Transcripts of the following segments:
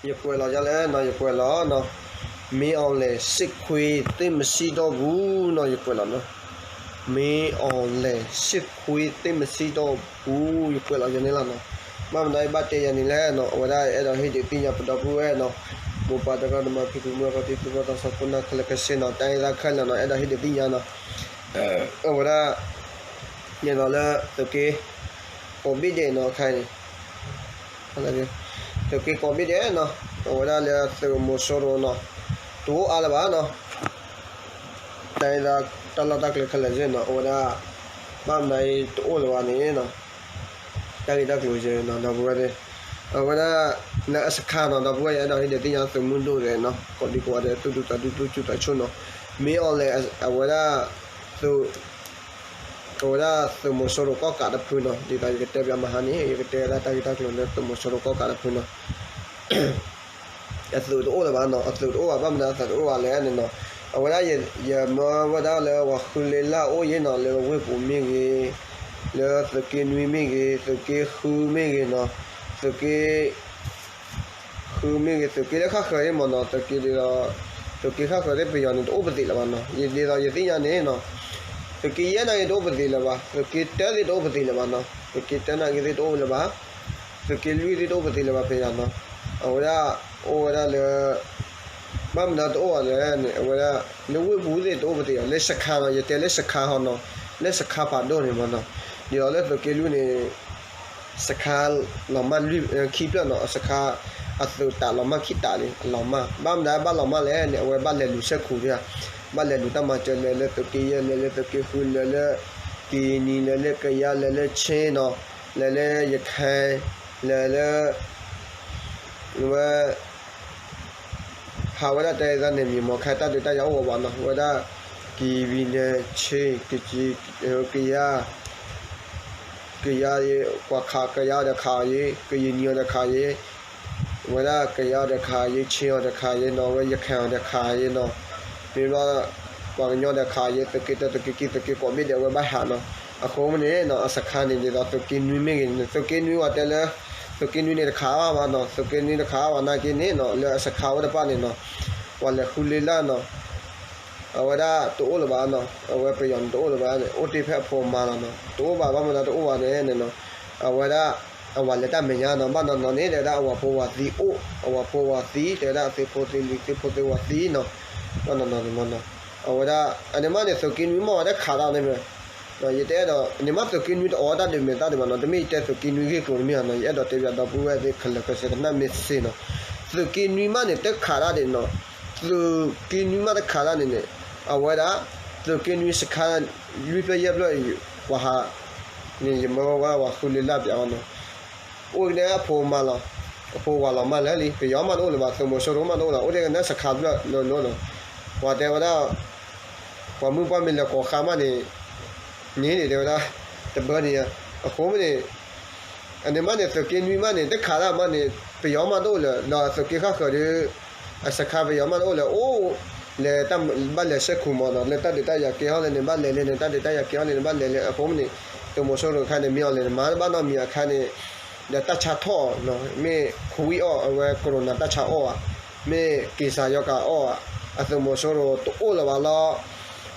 ယကွဲးလီၤဒ်လဲၣ်နီၤ, ယကွဲးလီၤနီၤ, မ့ၢ်အီၤလဲၣ် စစ်ခွေး သ့ၣ်မစံၣ်ဒီးပူၤနီၤ, ယကွဲးလီၤနီၤ, မ့ၢ်အီၤလဲၣ် စစ်ခွေး သ့ၣ်မစံၣ်ဒီးပူၤ, ယကွဲးလီၤယၤန့ၣ်လီၤနီၤ. ဘၣ်မနုၤယဘၣ်တဲယၤန့ၣ်လဲၣ်နီၤ, အဝဲဒၣ်အဲၣ်ဒိးဟ့ၣ်ဒုးသ့ၣ်ညါပဒီပုၢ်ဝဲၢ်နီၤ, မိၢ်ပၢ်တဂၤဒီးမၤဖံဖုမုၢ်အဖါတံၢ်သူၣ်ဘီၣ်သးစၢ်ခိၣ်နၢ်ခဲလၢာ်ခဲဆ့နီၤ, တၢ်အဲၣ်သးခဲလၢာ်နီၤ, အဲၣ်ဒိးဟ့ၣ်ဒုးသ့ၣ်ညါနီၤ, အဝဲဒၣ် ဒ်သိးလၢသုးက့ ကိးဘ့ၣ်ဒဲးနီၤ ခဲအံၤန့ၣ် သုးက့ကိးဘ့ၣ်ဒဲးနီၤ, အဝဲဒၣ်လၢသုးမီၤစိရိၤနီၤ, တအိၣ်အါလၢၤဘၣ်နီၤ, တၢ်လီၢ်တၢ်ကျဲခဲလၢာ်စ့ၢ်နီၤ, အဝဲဒၣ် ဘၣ်မနုၤအံၤတအိၣ်လၢၤဘၣ်န့ၣ်နီၤ, တၢ်ဂ့ၢ်တၢ်ကျိၤစ့ၢ်နီၤ ဒီပုၢ်ဝဲၢ်သ့ၣ်, အဝဲဒၣ် လၢအစခါနီၤ ဒီပုၢ်ဝဲၢ် ယအဲၣ်ဒိးဟ့ၣ်ဒုးသ့ၣ်ညါသုးမုၢ်ဒိၣ်သ့ၣ်နီၤ, ကိးဒံကိးဂၤဒဲး သူၣ်ဒူသးဒူ သူၣ်စူၤသးစူၤနီၤ, မ့ၢ်အီၤလဲၣ် အဝဲဒၣ် သုး အဝဲဒၣ်သုးမီၤစိရိၤကီၣ်ကးတဖုနီၤ, ဒ်သိးယကတဲပၠးမဟါန့ၣ် ယကတဲဝဲဒၣ်တၢ်ဂ့ၢ်တၢ်ကျိၤလၢသုးမီၤစိရိၤကီၣ်ကးတဖုနီၤ, အသုးတအိၣ်လၢၤဘၣ်နီၤ, အသုးတအိၣ်ဘၣ်, ဘၣ်မနုၤအသုးတအိၣ်ဘၣ်လဲၣ်န့ၣ်နီၤ, အဝဲဒၣ်ယမၢဝဲဒၣ်လၢပှၤဃုလ့လၢ်အိၣ်ယဲနီၤ, လၢဝ့ၢ်ပူၤမ့ၢ်ဂ့ၤ, လၢသုးက့နွံမ့ၢ်ဂ့ၤ, သုးက့ဃုမ့ၢ်ဂ့ၤနီၤ, သုးက့ ဃုမ့ၢ်ဂ့ၤ, သုးက့လၢဃၣ်ဃၢၤသ့ၣ်မ့ၢ်နီၤ, သုးက့ဒီး သုးက့ဃၣ်ဃၢၤသ့ၣ် ပယီၤန့ၣ်တအိၣ်ပသ့ၣ်လၢၤဘၣ်နီၤ, ယဒ်သိးယသ့ၣ်ညါန့ၣ်နီၤ, သုးက့ယဲၢ်နာ်က့တအိၣ်ပသ့ၣ်လၢၤဘၣ်, သုးက့တၢသ့ၣ်တအိၣ်ပသ့ၣ်လၢၤဘၣ်နီၤ, သုးက့တၢနာ်က့သ့ၣ်တအိၣ်လၢၤဘၣ်, သုးက့လွံၢ်သ့ၣ်တအိၣ်ပသ့ၣ်လၢၤဘၣ်ဖဲယၤနီၤ, အဝဲဒၣ် အိၣ်ဝဲဒၣ်လၢ ဘၣ်မနုၤတအိၣ်ဘၣ်လဲၣ်န့ၣ် အဝဲဒၣ် လၢဝ့ၢ်ပူၤသ့ၣ်တအိၣ်ပသ့ၣ်လၢၤ, လၢစခါနီၤ, ယတဲလၢစခါဟီနီၤ, လၢစခါဖးဒိၣ်န့ၣ်မ့ၢ်နီၤ, ဒ်သိးလၢသုးက့လွံၢ်န့ၣ် စခါလီၤမၢ်လွံၢ် ခံဖျၢၣ်နီၤ, အစခါ အသုးတးလီၤမၢ်ခံတးလံ, အလီၤမၢ်, ဘၣ်မနုၤဘၣ်လီၤမၢ်လဲၣ်န့ၣ် အဝဲဘၣ်လဲၤလူၤစဲၢ်ခိၣ်ဒၣ်ဧါ, ဘၣ်လဲၤလူၤတၢ်မၤစၢၤလဲၤလၢသုးက့ယဲၢ်, လဲၤလၢသုးက့ဃု, လဲၤလၢ ကံနံ, လဲၤလၢကယၤ, လဲၤလၢခ့နီၤ, လဲၤလၢယခဲ, လဲၤလၢ ဝဲ ဟးဝဲဒၣ်တဲသးန့ၣ် မံၤမီၤခဲ တၢ်ဒုးတၢ်ယၤအိၣ်ဝဲဘၣ်နီၤ, ဝဲဒၣ် ကံဝံၤန့ၣ် ဆ့ ကယၤ ကယၤ ကွၢ်ခး ကယၤအီၤဒီးခးအီၤယ့, ကယံၤနံၤအီၤဒီးခးအီၤယ့, ဝဲဒၣ်ကယၤအီၤဒီးခးအီၤယ့, ဆ့အီၤဒီးခးအီၤယ့နီၤ, ဝဲယခဲအီၤဒီးခးအီၤယ့နီၤ, မ့ၢ်ဘျီ ပှၤကညီဒီးခးအီၤယ့, သုးက့တၢ သုးက့ခံ သုးက့ကိးဘ့ၣ်ဒဲး အဝဲဘၣ်ဟးနီၤ, အဃိမ့ၢ်န့ၣ်နီၤ အစခါန့ၣ် ဒ်သိးသုးက့နွံမ့ၢ်ဂ့ၤန့ၣ် သုးက့နွံဝဲတဲလၢ သုးက့နွံန့ၣ်တခးဘၣ်နီၤ, သုးက့နွံတခးဘၣ်နာ်က့န့ၣ်နီၤ လၢအစခါဝဲတဖၣ်န့ၣ်နီၤ, ပှၤလဲၤဃုလ့လၢ်နီၤ အဝဲဒၣ်တအိၣ်လၢၤဘၣ်နီၤ, အဝဲပယီၤန့ၣ်တအိၣ်လၢၤဘၣ်န့ၣ် အိၣ်တ့ၢ်ဖဲအဖိအမါလီၤနီၤ, တအိၣ်ဘၣ်ဘၣ်မနုၤတအိၣ်ဘၣ်န့ၣ်နီၤ, အဝဲဒၣ် အဝၤလဲၤတၢ်မဲာ်ညါနီၤ, ဘၣ်နီၤနီၤန့ၣ် တဲဝဲဒၣ်အဝၤဖိဝၤသံအိၣ်, အဝၤဖိဝၤသံ တဲဝဲဒၣ်အသုးဖိသုးလံၤ သုးဖိသုးဝၤသံနီၤ, ဘၣ်နီၤနီၤန့ၣ်မ့ၢ်နီၤ, အဝဲဒၣ် အန့ၣ်မးန့ၣ် သုးက့နွံမးဝဲတခးတၢ်န့ၣ်မ့ၢ် ယတအဲၣ်ဒိး န့ၣ်မးသုးက့နွံတအိၣ်တၢ်ဒုးမဲာ်သၣ်ဒံးဘၣ်နီၤ, တမ့ၢ်ယတဲသုးက့နွံဂ့ၢ်ကျိၤတမ့ၢ်နီၤ, ယအဲၣ်ဒိးတဲပၠးဒီပုၢ်ဝဲၢ်သ့ၣ်ခဲလၢာ်ခဲဆ့ကနၣ်မ့ၢ်စ့ၢ်နီၤ, သုးက့နွံမးန့ၣ် တခးတၢ်ဒံးနီၤ, သုးက့နွံမးတခးတၢ်န့ၣ်န့ၣ် အဝဲဒၣ် သုးက့နွံစခါ လွံၢ်ဖျၢၣ်ယဲၢ်ဖျၢၣ် ပှၤဟး န့ၣ် ယမၢဝဲပှၤဃုလ့လၢ်ပၠးအီၤနီၤ, အိၣ်ကနဲအဖိမါလီၤ, အဖိဝၤလီၤမၢ်လၢာ်လံ, ပယီၤမးတအိၣ်လၢၤဘၣ်, သုးမီၤစိရိၤမးတအိၣ်လၢၤ, အိၣ်ထဲကနဲစခါဖျၢၣ်လၢလီၤနီၤ, ပှၤတဲဝဲဒၣ် ပှၤမုၣ်ပှၢ်မ့ၢ်လဲၤကိးဃါမးန့ၣ် န့ၣ်န့ၣ်တဲဝဲဒၣ် တဘၢန့ၣ်ဧါ, အဃိမ့ၢ်န့ၣ် အန့ၣ်မးန့ၣ် သုးက့နွံမးန့ၣ် တခးတၢ်မးန့ၣ် ပယီၤမးတအိၣ်လၢၤ ဒီးသုးက့ဃၣ်ဃၢၤဒီး အစခါပယီၤမးတအိၣ်လၢၤ အိၣ် လဲၤတၢ်ဘၣ်လဲၤစဲခိၣ်မးနီၤ လၢတၢ်ဒုးတၢ်ယၤကဲထီၣ်လၢန့ၣ် ဘၣ်လဲၤလၢန့ၣ် တၢ်ဒုးတၢ်ယၤကဲထီၣ်လၢန့ၣ် ဘၣ်လဲၤလၢ အဃိမ့ၢ်န့ၣ် သုးမီၤစိရိၤအခါန့ၣ် မ့ၢ်အီၤလဲၤန့ၣ် မၤတဘၣ်နီတမံၤအခါန့ၣ် ဒီးတၢ်ဆါထီၣ်နီၤ မ့ၢ် COVID အီၣ် အဝဲ corona တၢ်ဆါအီၣ်ဧါ မ့ၢ်က့ၤစၢ်ယီၤကၤအီၣ်ဧါ အသုးမီၤစိရိၤတအိၣ်လၢၤဘၣ်လီၤ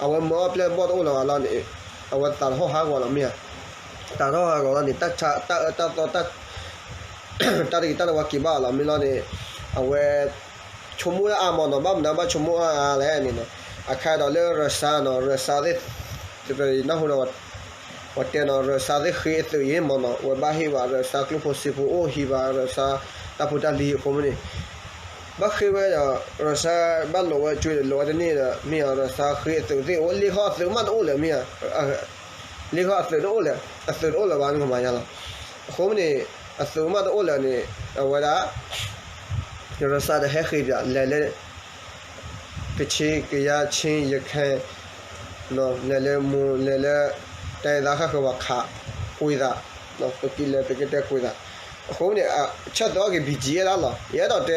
အဝဲမၢအီၣ်ပျဲၢ်ဘီၣ်တအိၣ်လၢၤဘၣ်လီၤန့ၣ် အဝဲသးတဟီၣ်ဟးဂီၤလီၤမ့ၢ်ဧါ တၢ်ထီၣ်ဟးဂီၤလီၤန့ၣ် တၢ်ဆါ တၢ်အၢတၢ်သီ တၢ်တဂ့ၤတၢ်တဝါက့ၤဘၣ်အီၤလီၤ မ့ၢ်လီၤန့ၣ် အဝဲ ဆိကမိၣ်လၢအါမးနီၤ ဘၣ်မနုၤဘၣ်ဆိကမိၣ်အါအါလဲၣ်န့ၣ်နီၤ အခါဒီးလၢရၢစါနီၤ ရၢစါသ့ၣ် နၢ်ဟူဒီး ပှၤတဲနီၤ ရၢစါသ့ၣ်ဃ့အသုးယ့ၢ်မးနီၤ ဝဲဘၣ်ဟ့ၣ်ဘၣ်ရၢစါကျိၣ်ဖိစ့ဖိအိၣ်ဟံးဘၣ်ရၢစါတၢ်ဖိတၢ်လံၤအဃိမ့ၢ်န့ၣ် ဘၣ်ဃ့ဝဲဒီး ရၢစါဘၣ်လိာ်ဝဲကၠွ့ဒီးလိာ်ဝဲတန့ၢ်ဒီး မ့ၢ်ဧါရၢစါဃ့အသုးသ့ၣ်အိၣ် လ့ၣ်ခီအသုးမးတအိၣ်လၢၤမ့ၢ်ဧါ လ့ၣ်ခီအသုးတအိၣ်လၢၤ အသုးတအိၣ်လၢၤဘၣ်နကမၤယါလီၤ အဃိမ့ၢ်န့ၣ် အသုးမးတအိၣ်လၢၤန့ၣ် အဝဲဒၣ် ရၢစါဒီးဟဲဃ့ပၠးလဲၤလၢ ကခ့ၣ် ကယၤ ခ့ၣ် ယခဲၣ် လဲၤလၢမူ လဲၤလၢ တၢ်အဲၣ်သးဃၣ်ဃၢၤဝဲခး ကွံာ်သး သုးက့လဲၤသုးက့တဲကွံာ်သး အဃိန့ၣ် ဆၢသးအီၣ်က့ၤ ဘီၣ်ကၠံၣ်အဲၣ်လီၤ ယအဲၣ်ဒိးတဲ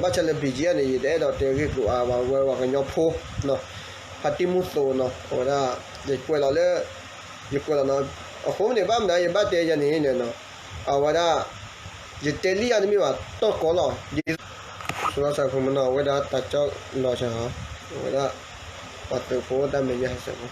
ဘၣ်ဆၣ်လၢ ဘီၣ်ကၠံၣ်အဲၣ်န့ၣ် ယတအဲၣ်ဒိးတဲဂ့ၢ်ကျိၤအါဘၣ် ဝဲပှၤကညီဖိ ဖါတံၢ်မုၢ်သိးနီၤ အဝဲဒၣ် ယကွဲးလီၤလၢ ယကွဲးလီၤနီၤ အဃိန့ၣ် ဘၣ်မနုၤယဘၣ်တဲယၤန့ၣ်န့ၣ် အဝဲဒၣ် ယတဲလံယၤတမ့ၢ်ဘၣ် တီၢ်ကီလီၤ, ဒ်သိးလီၤစဲးဖိမနီၤ အဝဲဒၣ်တၢ်ကၠီၣ်လီၤစဲးဟီ, အဝဲဒၣ် ပှၤသုးဖိတၢ်မဲာ်ညါဟဲစဲးဖိ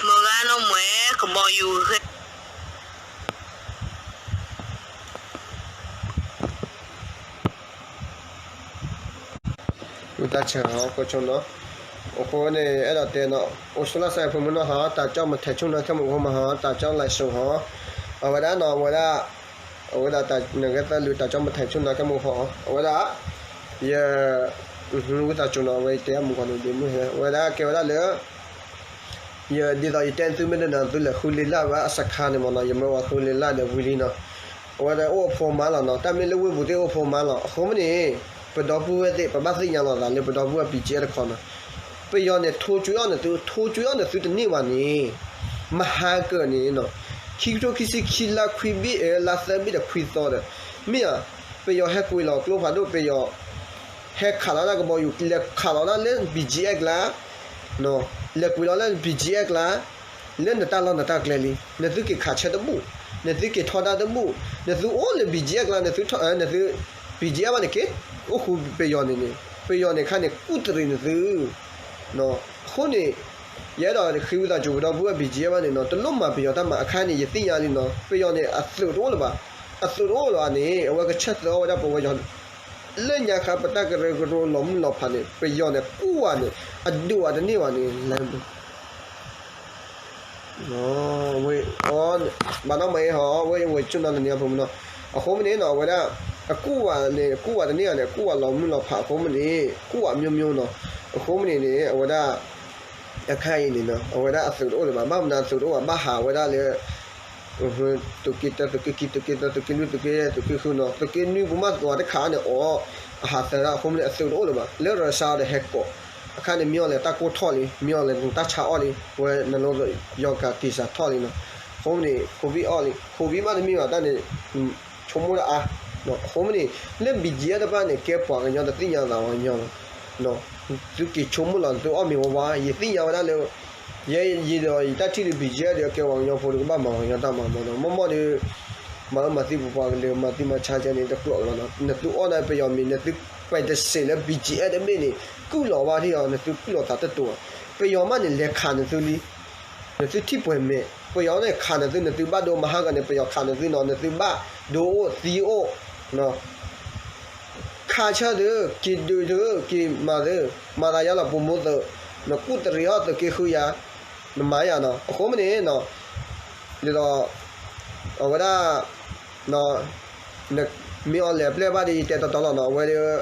မုၢ်ဂၤနီၢ်မွဲကဘီယူၤဃဲ ဝံသးစူၤ ကဆိနီၤ, အဃိန့ၣ် အဲၣ်ဒိးတဲနီၤ, အိၣ်ဆိးလၢစဲးဖိမနီၤဟီ တၢ်ကၠီၣ်မထဲးဆူၣ်နီၤ ခဲမုၢ်ဖိမဟီ တၢ်ကၠီၣ်လဲၤစိၤဟီ, အဝဲဒၣ်နီၤ အဝဲဒၣ် အဝဲဒၣ်နဂဲၤသၢလူၤတၢ်ကၠီၣ်မထဲးဆူၣ်နီၤ ခဲမုၢ်ဖိ အဝဲဒၣ် ယ ဝံသးစူၤနီၤ အဝဲတဲအမုၢ်ဂီၤန့ၣ် ဒ်မုၢ်ဟဲ အဝဲဒၣ်ကဲဝဲဒၣ်လၢ ယဒ်သိးယတဲသုမ့ၢ်တနာ် သုလဲၤဃုလ့လၢ်ဝဲအစခါန့ၣ်မနီၤ ယမၢဝဲဃုလ့လၢ်ဒီးဝံၤလံနီၤ, အဝဲဒၣ်အိၣ်အဖိမါလီၤနီၤ တၢ်မ့ၢ်လၢဝ့ၢ်ပူၤသ့ၣ်အိၣ်ဖိမါလီၤ အဃိမ့ၢ်န့ၣ် ပဒီပုၢ်ဝဲၢ်သ့ၣ် ပဘၣ်သ့ၣ်ညါလီၤသးလၢပဒီပုၢ်ဝဲၢ် ပံၢ်ကဲတခီနီၤ, ပယီၤန့ၣ် ထိကွံအီၣ်နသု ထိကွံအီၣ်နသုတန့ၢ်ဘၣ်န့ၣ် မဟါကၢန့ၣ်နီၤ, ခံကထိခံဆံခံလါခွံဘ့ၣ်အၢ လါသၢဘ့ၣ်ဒီးခွံသီဒီး မ့ၢ်ဧါ, ပယီၤဟဲကွံာ်လီၤကျိဖးဒိၣ် ပယီၤ ဟဲခးလီၤဒၣ်ကဘီယူၤ လဲၤခးလီၤဒၣ်လၢ ဘံၣ်ကၠံအဲၣ်ကျါ, လဲၤကွံာ်လီၤလၢ ဘံၣ်ကၠံအဲၣ်ကျါ, လၢနတၢ်လီၢ်နတၢ်ကျဲလံ, နသုက့ၤခးဆၢတဘူၣ်, နသုက့ၤထီဒါတဘူၣ်, နသုအိၣ်လၢ ဘံၣ်ကၠံအဲၣ်ကျါ နသုထီ နသု ဘံၣ်ကၠံအဲၣ်ဘၣ်န့ၣ်က့ၤ အိၣ်ဃုာ်ပယီၤန့ၣ်န့ၣ် ပယီၤန့ၣ်ခါန့ၣ် ကူၣ်တရံးနသု အဃိန့ၣ် ယအဲၣ်ဒိးဃ့ဝံသးစူၤပဒီပုၢ်ဝဲၢ် ဘံၣ်ကၠံအဲၣ်ဘၣ်န့ၣ်နီၤ တလိၣ်မၤပယီၤတၢ်မၤအခါန့ၣ် ယသ့ၣ်ညါလံနီၤ ပယီၤန့ၣ် အသုးတအိၣ်လၢၤဘၣ်, အသုးတအိၣ်လၢၤဘၣ်န့ၣ် အဝဲကဆၢသၢအီၣ်ဝဲဒၣ်ပဝဲယီၤ လၢညါခါပတၢ်ကရၢကရိလီၤမုၢ်လီၤဖးန့ၣ် ပယီၤန့ၣ် ကူၣ်ဝဲန့ၣ် အဒိၣ်အတန့ၢ်ဘၣ်န့ၣ် လၢ ဝဲ ဘၣ်နီၢ်မ့ၢ်ဟီ ဝဲဝဲဆိၣ်နီၤလၢနံၤအဖိမနီၤ အဃိမ့ၢ်န့ၣ်နီၤ အဝဲဒၣ် အကူၣ်ဝဲန့ၣ် အကူၣ်ဝဲတန့ၢ်ဘၣ်န့ၣ် အကူၣ်ဝဲလီၤမုၢ်လီၤဖးအဃိမ့ၢ်န့ၣ် ကူၣ်ဝဲမျိုးမျိုးနီၤ အဃိမ့ၢ်န့ၣ်န့ၣ် အဝဲဒၣ် အခါအံၤန့ၣ်နီၤ အဝဲဒၣ်အသုးတအိၣ်လၢၤဘၣ် ဘၣ်မနုၤအသုးတအိၣ်ဘၣ် ဘၣ်ဟးဝဲဒၣ်လၢ သုးက့တၢ သုးက့ခံ သုးက့သၢ သုးက့လွံၢ် သုးက့ သုးက့ဃုနီၤ သုးက့နွံပူၤမးသုးဝဲတခါန့ၣ်အီၤ အဟးသၢဒၣ် အဃိမ့ၢ်န့ၣ် အသုးတအိၣ်လၢၤဘၣ် လၢရၢစါဒီးဟဲကိး အခါန့ၣ် မ့ၢ်အီၤလဲၤတၢ်ကိၢ်ထီၣ်လံ မ့ၢ်အီၤလဲၤတၢ်ဆါအီၣ်လံ ဝဲနလိယီၤကၤက့ၤစးထီၣ်လံနီၤ အဃိမ့ၢ်န့ၣ် ခိဘံၣ်အီၣ်လံ ခိဘံၣ်မးတမ့ၢ်ဘၣ်တၢ်န့ၣ် ဆိကမိၣ်တအါ အဃိမ့ၢ်န့ၣ် လၢ ဘံၣ်ကၠံအဲၣ် တဖၣ်န့ၣ် ကဲပှၤကညီတသ့ၣ်ညါသးပှၤကညီလီၤ သုက့ၤဆိကမိၣ်လီၤ သုအီၣ်မ့ၤဝါဝါ ယသ့ၣ်ညါဝဲဒၣ်လၢ ယဲယံၤဒီးယတၢ်ထံၣ်ဒီး ဘံၣ်ကၠံအဲၣ် ဒီးကဲပှၤကညီဖိဒီးကဘၣ်မၤပှၤကညီတၢ်မၤမနီၤ မ့ၢ်မ့ၢ်ဒီး မၤအၢမၤသံပပှၤကလုာ် မၤသံမၤဆါကဲန့ၣ် တကျိးလၢၤဘၣ်နီၤ နသုအီၣ်ဒၣ်ပယီၤမ့ၤ နသုပဲာ်တစဲးလၢ ဘံၣ်ကၠံအဲၣ် တဘ့ၣ်န့ၣ် ကုၢ်လီၤဘၣ်ထံၣ်အီၤ နသုကုၢ်လီၤသးတတိၤ ပယီၤမးန့ၣ် လဲၤခးနသုလံ နသုထံၣ်ပှဲၤမဲာ် ပယီၤန့ၣ်ခးနသု နသုဘၣ်ဒိမၤဟါဂၤန့ၣ် ပယီၤခးနသုနီၤ နသုဘၣ်ဒိအိၣ်သံအိၣ် ခးဆၢသု က့ၤဒုးသု က့ၤမၤသု မၤသးယါလီၤ ပူၤမူသုး နကူၣ်တရံးဟီၣ်သုးက့ဃုယၤ နမၤယၤနီၤ အဃိမ့ၢ်န့ၣ်နီၤ ဒ်သိး အဝဲဒၣ် မ့ၢ်အီၤလဲၤပျဲၢ်ဘၣ်ဒီး ယတဲတီတီလီၤနီၤ အဝဲဒီး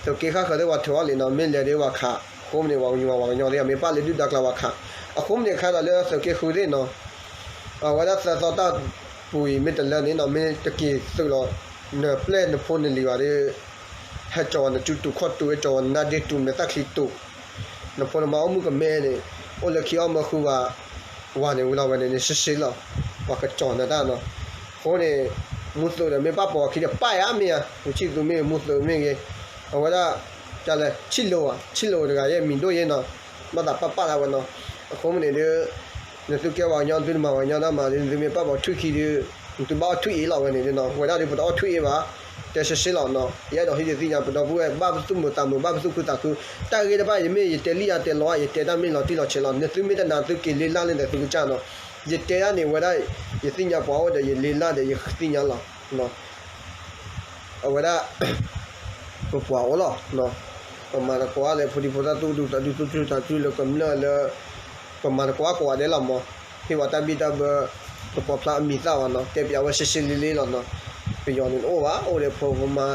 သုးက့ဃၣ်ဃၢၤသ့ၣ် ပှၤထုးအီၣ်လံနီၤ မ့ၢ်လဲၤဒီးပှၤခး အဃိမ့ၢ်န့ၣ် ပှၤကညီပှၤကညီသ့ၣ် မ့ၢ်ပၣ်လၢဒုၣ်ဒါကျါပှၤခး အဃိမ့ၢ်န့ၣ် ခါဒီးလၢသုးက့ဃုသ့ၣ်နီၤ အဝဲဒၣ်သၢသီတၢ်ပူၤအံၤ မ့ၢ်တလၢန့ၣ်နီၤ မ့ၢ်တက့ၤသုးလီၤ နပျဲၢ်နဖိနလံၤဘၣ်ဒီး ဟဲကၠီၤဝဲနစုတူာ်ခီၣ်တူာ် ဟဲကၠီၤဝဲနနါဒ့တူာ် နသၣ်ချံတူာ် နဖိနမါအိၣ်မုၣ်ကမဲန့ၣ် အိၣ်လၢခံအီၣ်မၢဃုဘၣ် ဝၤန့ၣ်ဝံၤလီၤဝဲန့ၣ်န့ၣ် ရှဲရှဲလီၤ ပှၤကကၠီၤနတၢ်နီၤ အဃိန့ၣ် မူသုးဒီးမ့ၢ်ဘၣ်ပိာ်အခံဒီး ပၣ်ယါမ့ၢ်ဧါ ဝံၤဆံၣ်သူမ့ၢ်ဂ့ၤ မူသုးမ့ၢ်ဂ့ၤ အဝဲဒၣ် ကလဲၤ ဆံၣ်လိၤဧါ ဆံၣ်လိၤတဂၤယဲၢ်မံၤဒိၣ်ယဲၢ်နီၤ ဘၣ်သးပၣ်ပၣ်ဒၣ်ဝဲနီၤ အဃိမ့ၢ်န့ၣ်ဒီး နသုကဲပှၤကညီ နသုတမၤပှၤကညီတၢ်မၤဒီး နသုမ့ၢ်ပၣ်ပိာ်ထွံၣ်ခံဒီး နသုဘၣ်အီၣ်ထွံၣ်အ့ၣ်လီၤဝဲန့ၣ်နီၤ ဝဲဒၣ်ဒီးပတအီၣ်ထွံၣ်အ့ၣ်ဘၣ် တဲရှဲရှဲလီၤနီၤ ယအဲၣ်ဒိးဟ့ၣ်ဒုးသ့ၣ်ညါ ပဒီပုၢ်ဝဲၢ် ဘၣ်ပသူၣ်မုာ်သးမုာ် ဘၣ်ပသူၣ်ခုသးခု တၢ်ဂ့ၢ်တဖၣ် ယမ့ၢ်ယတဲလံယၤတဲလီၤ ယတဲတၢ်မ့ၢ်လီၤတံၢ်လီၤဆဲးလီၤ နသုမ့ၢ်တနာ် သုက့ၤလ့လၢ်လၢနသုကစၢ်နီၤ ယတဲဒၣ်န့ၣ် ဝဲဒၣ် ယသ့ၣ်ညါပှၤအိၣ်ဒီး ယလ့လၢ်ဒီး ယသ့ၣ်ညါလီၤ အဝဲဒၣ် ပပှၤအိၣ်လီၤ ပမၤသကိးအါလဲၣ် ဖိဒံဖိသၣ်သူၣ်ဒူသးဒူသူၣ်ဆူၣ်သးဆူၣ်လၢကမျၢၢ်လၢ ပမၤသကိးအါကိးဂၤဒဲးလီၤမး ဟ့ၣ်ဝဲတၢ်ဘံၣ်တၢ်ဘၢ သကိးဖျါအမံၤသၣ်ဘၣ်နီၤ တဲပျးဝဲရှဲရှဲလ့လ့လီၤနီၤ ပယီၤန့ၣ်တအိၣ်ဘၣ် အိၣ်ဒီးဖိမါ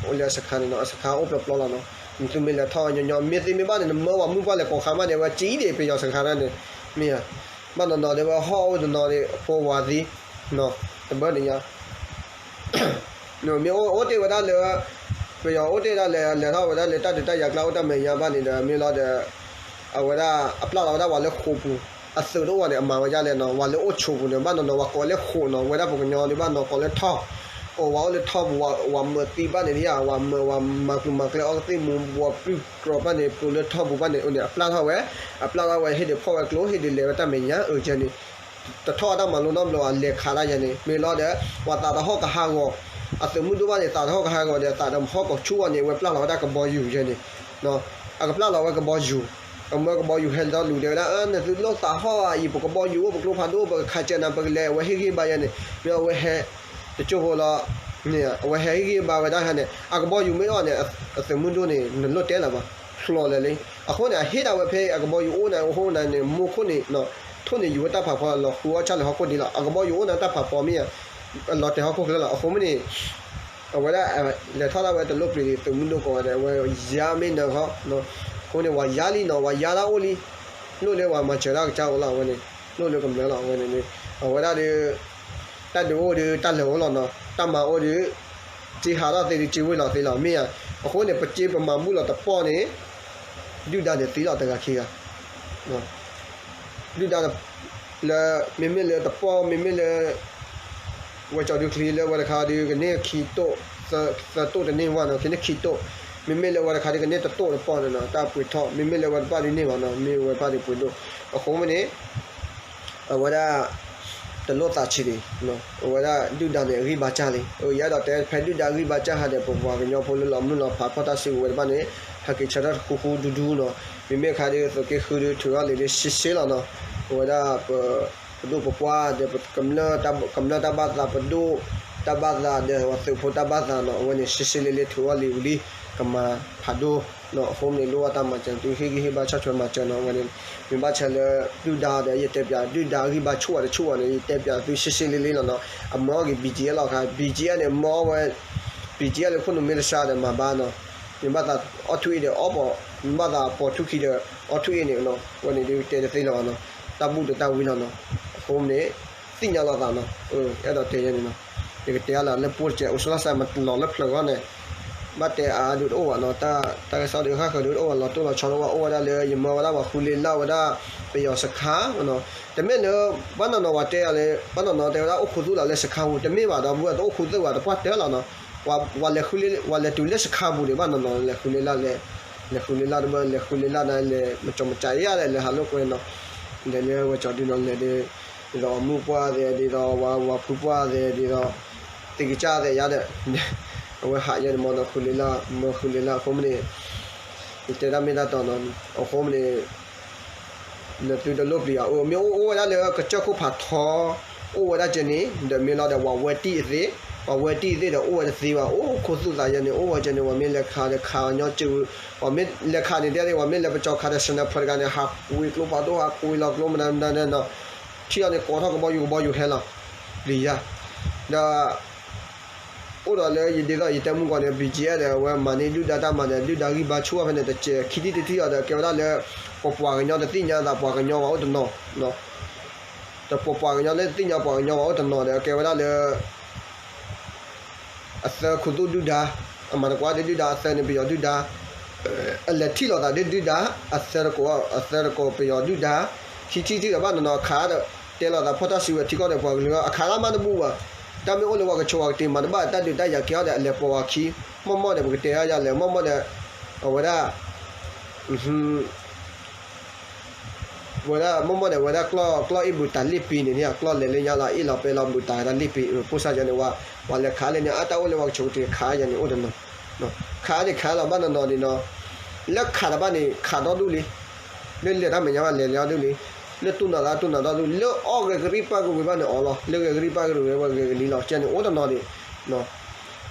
အိၣ်လၢအစခါန့ၣ်နီၤ အစခါအိၣ်ပျီပျီလီၤနီၤ သုမ့ၢ်လဲၤထီၣ်ညီညီ မ့ၢ်သ့မ့ၢ်ဘၣ်န့ၣ် နမၢဝဲမုၣ်ပှၢ်လဲၤကိးခါမးန့ၣ် အဝဲကံဒံးပယီၤစခါန့ၣ်, မ့ၢ်ဧါ, ဘၣ်နီၢ်နီၢ်ဒီးဝဲဟီၣ်အိၣ်တနီၤန့ၣ် ဖိဝၤသံ, တဘၢန့ၣ်ညါ မ့ၢ်အိၣ်အိၣ်တ့ၢ်ဝဲဒၣ်လၢ ပယီၤအိၣ်တ့ၢ်ဒၣ်လဲာ် လဲၤထီၣ်ဝဲဒၣ်လၢတၢ်ဒုးတၢ်ယၤကျါအိၣ်တၢ်မဲာ်ညါဘၣ်န့ၣ်ဒီး မ့ၢ်လီၤဒီး အဝဲဒၣ် အပျၢ်လီၤဝဲဒၣ်ဝဲလၢဃိာ်ပူၤ, အသုးတအိၣ်ဝဲန့ၣ် အမၤဝဲဒ်လဲၣ်နီၤ, ဝဲလၢအိၣ်ဆိးပူၤန့ၣ် ဘၣ်နီၢ်နီၢ်ဝဲကိးလၢဃိာ်နီၤ, ဝဲဒၣ်ပှၤကညီဒုးဘၣ်နီၢ်ကိးလၢထီၣ်, အိၣ်ဝဲအိၣ်လၢထီၣ်ပူၤ ဝဲမၤသံဘၣ်န့ၣ်ဧါ, ဝဲမၤ ဝဲမၤကူမၤကျဲအီကသ့ၣ်မူ ဝဲပြုၢ်ကြီဘၣ်န့ၣ် ပျိလၢထီၣ်ပူၤဘၣ်န့ၣ် အိၣ်န့ၣ် အပျၢ်ထီၣ်ဝဲ, အပျၢ်ထီၣ်ဝဲ ဟ့ၣ်ဒုးဖီၣ်ဝဲကျိ ဟ့ၣ်ဒုးလဲၤဝဲတၢ်မဲာ်ညါ အၢ ယဲန့ၣ် တထီၣ်တၢ်မၤလိနီတဘျီဘၣ် လဲၤခးတၢ်ယဲန့ၣ် မ့ၢ်လီၤဒီး ပှၤသးတဟီၣ်ကဟးဂီၤ, အသုးမုၢ်ဒိၣ်ဘၣ်န့ၣ် သးတဟီၣ်ကဟးဂီၤဒီး သးတဟီၣ်ကဆူၣ်ဝဲန့ၣ် အဝဲပျၢ်လီၤဝဲဒၣ်ကဘီယူၤယဲန့ၣ်, အကပျၢ်လီၤဝဲကဘီယူၤ, အမၢကဘီယူၤဟဲလီၤလူၤတဲဝဲဒၣ် နသုလိၣ်သးဟီၣ်အံၤ ပကဘီယူၤအိၣ် ပကျိဖးဒိၣ် ပကခးစၢၤနၤ ပကလဲၤ အဝဲဟ့ၣ်ဂံၢ်ဘါယဲန့ၣ် မ့ၢ်အဝဲဟဲ တကၠိဖိလီၤ, အဝဲဟဲဟ့ၣ်ဂံၢ်ဘါဝဲဒၣ်ဟဲန့ၣ် အကဘီယူၤမ့ၢ်အီၤန့ၣ် အသုးမုၢ်ဒိၣ်န့ၣ် နလိၣ်တဲလၢၤဘၣ်, ဖျိးလဲၤလံ, အဃိန့ၣ် အဟ့ၣ်ဒၣ်ဝဲဖဲအကဘီယူၤအိၣ်န့ၣ် အဃိန့ၣ်န့ၣ် မူခိၣ်န့ၣ် ထိၣ်န့ၣ်ယူၤဝဲတၢ်ဖးဖီလီၤဃုအီၣ်ဆၣ်လၢဟီၣ်ခိၣ်ဒံးလီၤ, အကဘီယူၤအိၣ်န့ၣ်တၢ်ဖးဖီမ့ၢ် လီၤတဲာ်ဟီၣ်ခိၣ်ချၢလီၤ, အဃိမ့ၢ်န့ၣ် အဝဲဒၣ် လဲၤထီၣ်ဒၣ်ဝဲတလိၣ်ပျံၤဒံး သုးမုၢ်ဒိၣ်ကိးဂၤဒဲး အဝဲယါမ့ၢ်နၢၤဃီ, အဃိန့ၣ် ဝဲယါလံနီၤ ဝဲယါဒၣ်အိၣ်လံ, လိၣ်လၢဝဲမၤစၢၤတၢ်ကစၢ်အိၣ်လီၤ အဝဲန့ၣ် လိၣ်လၢကမျၢၢ်လီၤ အဝဲန့ၣ်န့ၣ် အဝဲဒၣ်ဒီး တၢ်ဒုးအိၣ်ဒီး တၢ်လဲၤအိၣ်လီၤနီၤ တၢ်မၤအိၣ်ဒီး က့ဟးထီၣ်သ့ဒီး က့ဝ့ၢ်လီၤသ့လီၤ မ့ၢ်ဧါ, အဃိန့ၣ် ပက့ပမၤဘူၣ်လီၤတပီၢ်န့ၣ် ဒုၣ်ဒါန့ၣ်သံလီၤတဂၤခံဂၤ ဒုၣ်ဒါ လၢ မ့မ့ၢ်လၢတပီၢ် မ့မ့ၢ်လၢ ဝဲကၠီၤဒုချံလၢဝဲတခါဒီး ကန့ၢ်ခံတိၢ် သၢတိၢ်တန့ၢ်ဝဲနီၤ ကန့ၢ်ခံတိၢ်, မ့မ့ၢ်လၢဝဲတခါဒီး ကန့ၢ်တတိၢ်တပီၢ်န့ၣ်နီၤ တၢ်ပှ့ၤထီၣ် မ့မ့ၢ်လၢဝဲတပၢ်ဒုးန့ၢ်ဘၣ်နီၤ မ့ၢ်ဝဲပၢ်ဒုးပှ့ၤဒိၣ်, အဃိမ့ၢ်န့ၣ် အဝဲဒၣ် တလိၣ်သးဆံးဒံး, အဝဲဒၣ်ဒုၣ်ဒါန့ၣ် အဂံၢ်ဘါစၢ်လံ, ယအဲၣ်ဒိးတဲဖဲဒုၣ်ဒါအဂံၢ်ဘါစၢ်ဟးဒီး ပပှၤကညီဖိလၢလီၤမုၢ်လီၤဖးဖီၣ်တၢ်စုကဝဲၤတဖၣ်န့ၣ် ဟဲက့ၤဆၢထၢၣ်ဃူဃူဒူဒူနီၤ, မ့မ့ၢ်အခါဒီး သုးက့ဃုဒီး ထုးထီၣ်လံာ်ဒီး ရှဲရှဲလီၤနီၤ, အဝဲဒၣ်ပ ပဒိၣ်ပပှၢ်ဒီး ကမျၢၢ်တၢ်ဘၣ်သး ပဒိၣ်တၢ်ဘၣ်သးဒီး ပသုးဖိတၢ်ဘၣ်သးနီၤ, အဝဲန့ၣ် ရှဲရှဲလ့လ့ ထုးထီၣ်လံာ်ဝံၤလံ, ကမၤဖးဒိၣ်နီၤ, အဃိန့ၣ် လိၣ်ဘၣ်တၢ်မၤစၢၤ သုဟ့ၣ်ဂံၢ်ဟ့ၣ်ဘါဆီၣ်ထွဲမၤစၢၤနီၤ, အဝဲန့ၣ် မ့ၢ်ဘၣ်ဆၣ်လၢ ဒုၣ်ဒါဒီး ယတဲပၠး ဒုၣ်ဒါအဂံၢ်ဘါဆူၣ်ဝဲတဆူၣ်ဝဲန့ၣ် ယတဲပၠးသုရှဲရှဲလ့လ့လီၤနီၤ, အမၢအီၣ်က့ၤ ဘံၣ်ကၠံအဲၣ်လီၤခါ, ဘံၣ်ကၠံအဲၣ်န့ၣ် မၢအီၣ်ဝဲ ဘံၣ်ကၠံအဲၣ်လၢခိၣ်နူာ်မ့ၢ်တဆါဒီးမၤဘါနီၤ, မ့ၢ်ဘၣ်သးအီၣ်ထူအ့ဒီးအီၣ်ပီၣ်, မ့ၢ်ဘၣ်သးပိာ်ထူခံဒီးအီၣ်ထူအ့န့ၣ်နီၤ, အဝဲန့ၣ်ဒုးတဲတသ့လၢၤဘၣ်နီၤ, တၢ်ဘူၣ်တၢ်ဝံလီၤနီၤ, အဃိန့ၣ် သ့ၣ်ညါလိာ်သးနီၤ, အဲၣ်ဒိးတဲယဲန့ၣ်နီၤ, ယကတဲအါလၢလၢပှိၢ်တကဲး အိၣ်ဆူၣ်လၢ်စၢ်မၤလီၤလၢဖျၢၣ်ဂီၢ်န့ၣ် ဘၣ်တဲအါဒုးတအိၣ်ဘၣ်နီၤ, တၢ်ကစီၣ်ဒုးဃၣ်ဃၢၤဒုးတအိၣ်ဘၣ် လီၤတိၢ်လီၤဆီဒုးအိၣ်ဝဲဒၣ်လၢ ယမၢဝဲဒၣ်ပှၤဃုလ့လၢ်ဝဲဒၣ် ပယီၤစခါနီၤ, တမ့ၢ်လၢ ဘၣ်နီၢ်နီၢ်ဝဲတဲယၤလၢ ဘၣ်နီၢ်နီၢ်တဲဝဲဒၣ်အိၣ်ခူသူၣ်လီၤလၢစခါပူၤ တမ့ၢ်ဘၣ်ဒီး ဘၣ်တအိၣ်ခူသူၣ်ဘၣ်တပှၢ်တၢၢ်လီၤနီၤ, ဝဲလဲၤဃုလ့ ဝဲလဲၤတုၤလၢစခါပူၤန့ၣ် ဘၣ်နီၢ်နီၢ်လဲၤဃုလ့လၢ်လဲၤ လဲၤဃုလ့လၢ်တဘၢ လဲၤဃုလ့လၢ်န့ၣ် လဲၤမကၠီမကၠးယၤလဲၣ် လဲၤဟးလိာ်ကွဲနီၤ, လဲၤလၢဝဲကၠီဒုနီၤ လဲၤဒ် ဒ်သိးအမုၣ်ပှၢ်သဲး ဒ်သိးဝဲဝၤဖုပှၢ်သဲး ဒ်သိး သ့ၣ်ကစၢ်သဲးယါဒီး အဝဲဟးယဲန့ၣ်မ့ၢ်နီၤ ဃုလ့လၢ် မၢဃုလ့လၢ်အဃိမ့ၢ်န့ၣ် ယတဲတၢ်မ့ၢ်တၢ်တီနီၤ အဃိမ့ၢ်န့ၣ် နသုတလိၣ်ပျံၤအီၤ မ့ၢ်အိၣ်အိၣ်ဝဲဒၣ်လၢကစၢၢ်ခိၣ်ဖးထီ အိၣ်ဝဲဒၣ်ကဲန့ၣ် ဒီးမ့ၢ်လီၤဒီး ပှၤဝဲတံၢ်အသ့ၣ် ပှၤဝဲတံၢ်အသ့ၣ်ဒီး အိၣ်ဝဲတသ့ဘၣ် အိၣ်ခူသူၣ်သးယဲန့ၣ် အိၣ်ဝဲကဲန့ၣ် ပှၤမ့ၢ်လဲၤခးဒီးခးကညီက့ဝံၤ ပှၤမ့ၢ်လဲၤခးန့ၣ် တဲသ့ၣ် ပှၤမ့ၢ်လဲၤပကၠီခးဒီး sniper တဂၤန့ၣ် ဟးကွံာ်ကျိဖးဒိၣ် ဟးကွံာ်လီၤကျိမနုၤမနုၤန့ၣ်နီၤ ထံၣ်အီၤန့ၣ် ကိးထီၣ်ကဘီယူၤ ကဘီယူၤဟဲလီၤ ပျံၤယၤ ဒီး အိၣ်ဒီးလၢယဒ်သိးယတဲမုၢ်ကီၢ်န့ၣ် ဘံၣ်ကၠံအဲၣ်ဒီး အဝဲမၤန့ၢ်ဒုၣ်ဒါတၢ်မၤဒီး ဒုၣ်ဒါဂံၢ်ဘါဆူၣ်အီၤဖဲန့ၣ် တစဲးခံထံၣ်တထံၣ်အီၤဒီး ကဲဝဲဒၣ်လၢ ပပှၤကညီတသ့ၣ်ညါသး ပှၤကညီပှၤအိၣ်တနီၤ ဒီးပပှၤကညီလၢတသ့ၣ်ညါပှၤကညီပှၤအိၣ်တနီၤဒီး ကဲဝဲဒၣ်လၢ အသၢခူသူၣ်ဒုၣ်ဒါ အမၤတကွၢ်ဒီးဒုၣ်ဒါ အသၢန့ၣ်ပယီၤဒုၣ်ဒါ အလဲၤထံၣ်လိာ်သးဒီးဒုၣ်ဒါ အသၢတကိး အသၢတကိးပယီၤဒုၣ်ဒါ ခံထံၣ်ထံၣ်ဒီးဘၣ်နီၢ်နီၢ်အခါဒီး တဲလိာ်သးဖီၣ်တၢ်စုကဝဲၤထံကီၢ်ဒီးပှၤကလုာ် အခါလၢမးတဘူၣ်ဘၣ် တၢ်မ့ၢ်အိၣ်လၢပှၤကဆိးပှၤကတ့ၤမၤတဘၣ်တၢ်ဒုးတၢ်ယၤကဲအီၤဒီး အလဲၤပိာ်ဝဲခံ မ့ၢ်မ့ၢ်ဒီးပကတဲအါယၤလဲၣ် မ့ၢ်မ့ၢ်ဒီး အဝဲဒၣ် ဝဲဒၣ် မ့ၢ်မ့ၢ်ဒီး ဝဲဒၣ်ကျီၢ် ကျီၢ်အ့ၣ်ဘူးတၤလ့ၣ်ပံၤန့ၣ် ကျီၢ်လဲၤလၢညါလီၤ အ့ၣ်လီၤပဲလီၤဘူးတၤတၢ်လ့ၣ်ပံၤ ပိၢ်ဆၣ်ယဲန့ၣ်ဝဲ ပှၤလဲၤခးလၢန့ၣ် အတၢ်အိၣ်လၢပှၤကဆိးကတ့ၤခးယဲန့ၣ် အိၣ်တနီၤ ခးန့ၣ်ခးလီၤ ဘၣ်နီၢ်နီၢ်ဒ်နီၤ လၢခးတဘၣ်န့ၣ် ခးဒီဒူၣ်လံ လၢလဲၤတၢ်မဲာ်ညါဘၣ်လဲၤလၢအီၤဒူၣ်လံ လၢတူၢ်နီၢ်သးတူၢ်နီၢ်ဒီဒူၣ် လၢအီၣ်ဂဲၤကရံၣ်ပၢ်ကဝံၤဘၣ်န့ၣ်အီၤလီၤ လၢဂဲၤကရံၣ်ပၢ်ကဝံၤဝဲဂဲၤကလံၤလီၤ ကဲန့ၣ်အိၣ်တနီၤဒံး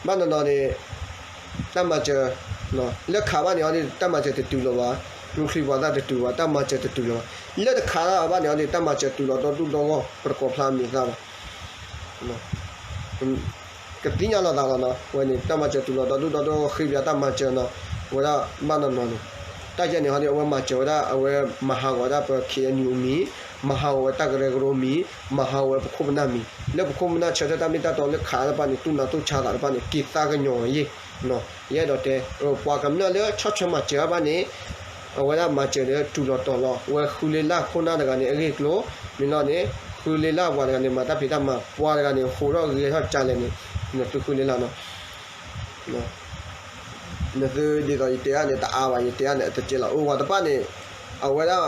ဘၣ်နီၢ်နီၢ်န့ၣ် တၢ်မၤစၢၤ လၢခးဘၣ်န့ၣ်အီၤန့ၣ် တၢ်မၤစၢၤတတုၤလီၤဘၣ် ကျိချံပှၤသၣ်တတုၤဘၣ် တၢ်မၤစၢၤတတုၤလီၤဘၣ် လၢတခးဘၣ်န့ၣ်အီၤန့ၣ် တၢ်မၤစၢၤတုၤလီၤဒီဒူၣ်ဒီဂီၢ် ပတကိးဖျါအမံၤသၣ်ဘၣ် ကသ့ၣ်ညါလိာ်သးလီၤနီၤ ဝဲန့ၣ် တၢ်မၤစၢၤတုၤလီၤဒီဒူၣ်ဒီဂီၢ်ဃ့ပၠးတၢ်မၤစၢၤနီၤ ဝဲဒၣ်ဘၣ်နီၢ်နီၢ်န့ၣ်, တၢ်ယဲန့ၣ်ဟီဒီး အဝဲမၤစၢၤဝဲဒၣ် အဝဲမၤဟးဂီၤဝဲဒၣ်ပ ခ့ၣ်အဲၣ်ယူၣ်မံၤ, မၤဟးဂီၤဝဲတၢ်ကရၢကရိမံၤ, မၤဟးဂီၤဝဲပခိၣ်ပနၢ်မံၤ, လၢပခိၣ်ပနၢ်ဆၢထၢၣ်တၢ်မ့ၢ်တၢ်တီလၢခးတဖၣ်န့ၣ် တူၢ်နးတူၢ်ဆါသးတဖၣ်န့ၣ် က့ၤသးကညီၤယ့ၢ်, ယအဲၣ်ဒိးတဲ, ပှၤကမျၢၢ်လၢဆီၣ်ထွဲမၤစၢၤအါဘၣ်န့ၣ် အဝဲဒၣ်မၤစၢၤလၢတုၤလီၤတီၤလီၤ ဝဲဃုလ့လၢခိၣ်နၢ်တဂၤန့ၣ် အဂ့ၢ်အကျိၤ, မ့ၢ်လီၤန့ၣ် ဃုလ့လၢပှၤတဂၤန့ၣ် မၤတၢ်ဖံးတၢ်မၤ ပှၤတဂၤန့ၣ် ဟူးထီၣ်ဂဲၤထီၣ်ကလဲၣ်န့ၣ်, နသုဃုလ့လၢနီၤ နသုဒ်သိးယတဲအါန့ၣ် တအါဘၣ် ယတဲအါန့ၣ် အတကဲလီၤ အိၣ်ဝဲတဖၣ်န့ၣ်, အဝဲဒၣ်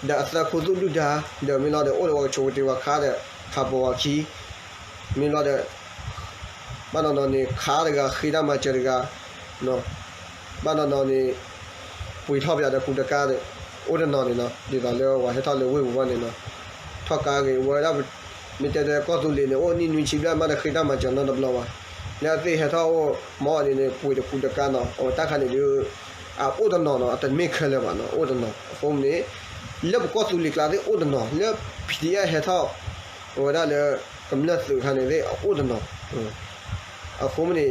ဒီးအသၢခိၣ်သူၣ်ဒုၣ်ဒါ, ဒီးမ့ၢ်လီၤဒီး အိၣ်ဒီးပှၤကဆိးကတ့ၤဝဲခါဒီး ခးပိာ်ဝဲခံ, မ့ၢ်လီၤဒီး ဘၣ်နီၢ်နီၢ်န့ၣ် ခးတဂၤ ဃ့တၢ်မၤစၢၤတဂၤ, ဘၣ်နီၢ်နီၢ်န့ၣ် ပှ့ၤထီၣ်ပယီၤဒီးကူတကါဒီး အိၣ်တနီၤန့ၣ်နီၤ ဒ်သိးလၢပှၤဟဲထီၣ်လၢဝ့ၢ်ပူၤဘၣ်န့ၣ်နီၤ, ထီၣ်ကါဂ့ၤ ဝဲဒၣ် မ့ၢ်တဲတဲကီၢ်သူလ့ၤန့ၣ် အိၣ်နံၣ်နွံဆံဘျဲၣ်မးဒီး ဃ့တၢ်မၤစၢၤနီတဘျီဘၣ်, လၢအသ့ၣ်ဟဲထီၣ်အိၣ်မီၢ်န့ၣ်န့ၣ် ပှ့ၤတကူတကါနီၤ အဝဲတၢ်ခါန့ၣ်ဒီး အအိၣ်တနီၤနီၤ အတမ့ၢ်ခဲလၢာ်ဘၣ်နီၤ အိၣ်တနီၤ အဃိန့ၣ် လၢပကီၢ်သူလ့ၤကျါသ့ၣ်အိၣ်တနီၤ လၢ ပီၣ်ထံၣ်အၣ် ဟဲထီၣ် အဝဲဒၣ်လၢ ကမျၢၢ်သုးခါန့ၣ်သ့ၣ် အအိၣ်တနီၤ အဃိန့ၣ်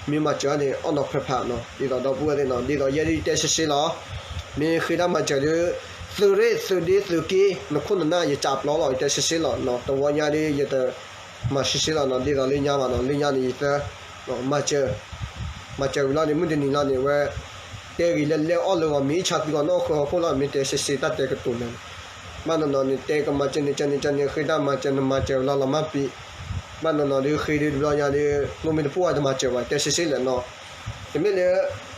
မ့ၢ်မၤစၢၤန့ၣ် အီၣ်နီၤခွဲးဖးနီၤ ဒ်သိးဒီပုၢ်ဝဲၢ်သ့ၣ်နီၤ ဒ်သိးယဲဒၣ်ယတဲရှဲရှဲလီၤ, မ့ၢ်ဃ့တၢ်မၤစၢၤဒီး သုးရ့ၣ်သုးဒ့ သုးက့ နခိၣ်နနၢ် ယကးပျီလီၤ ယတဲရှဲရှဲလီၤနီၤ တဝီညါဒီး ယတ မၤရှဲရှဲလီၤနီၤ ဒ်သိးလၢညါဘၣ်နီၤ လၢညါန့ၣ် ယသၢ မၤစၢၤ မၤစၢၤဝံၤလီၤန့ၣ် မုၢ်တနံၤလီၤန့ၣ် အဝဲ တဲဂ့ၤလၢလဲအီၣ်လၢဂီၤ မ့ၢ်ဆါသံဂီၤနီၣ်ဃၢၤဟီၣ်ခိၣ်လီၤ မ့ၢ်တဲရှဲရှဲတၢ်တဲကတိၤလၢ ဘၣ်နီၢ်နီၢ်န့ၣ် တဲကမၤစၢၤန့ၣ် ကန့ၣ် ကန့ၣ် ဃ့တၢ်မၤစၢၤ နမၤစၢၤဝံၤလီၤလီၤမၢ်ပံၤ ဘၣ်နီၢ်နီၢ်ဒီးဃ့ဒီးတဘျီညါဒီး ကျိမ့ၢ်တပိၢ်ဝဲတမၤစၢၤဘၣ် တဲရှဲရှဲလဲၣ်နီၤ တမ့ၢ်လၢ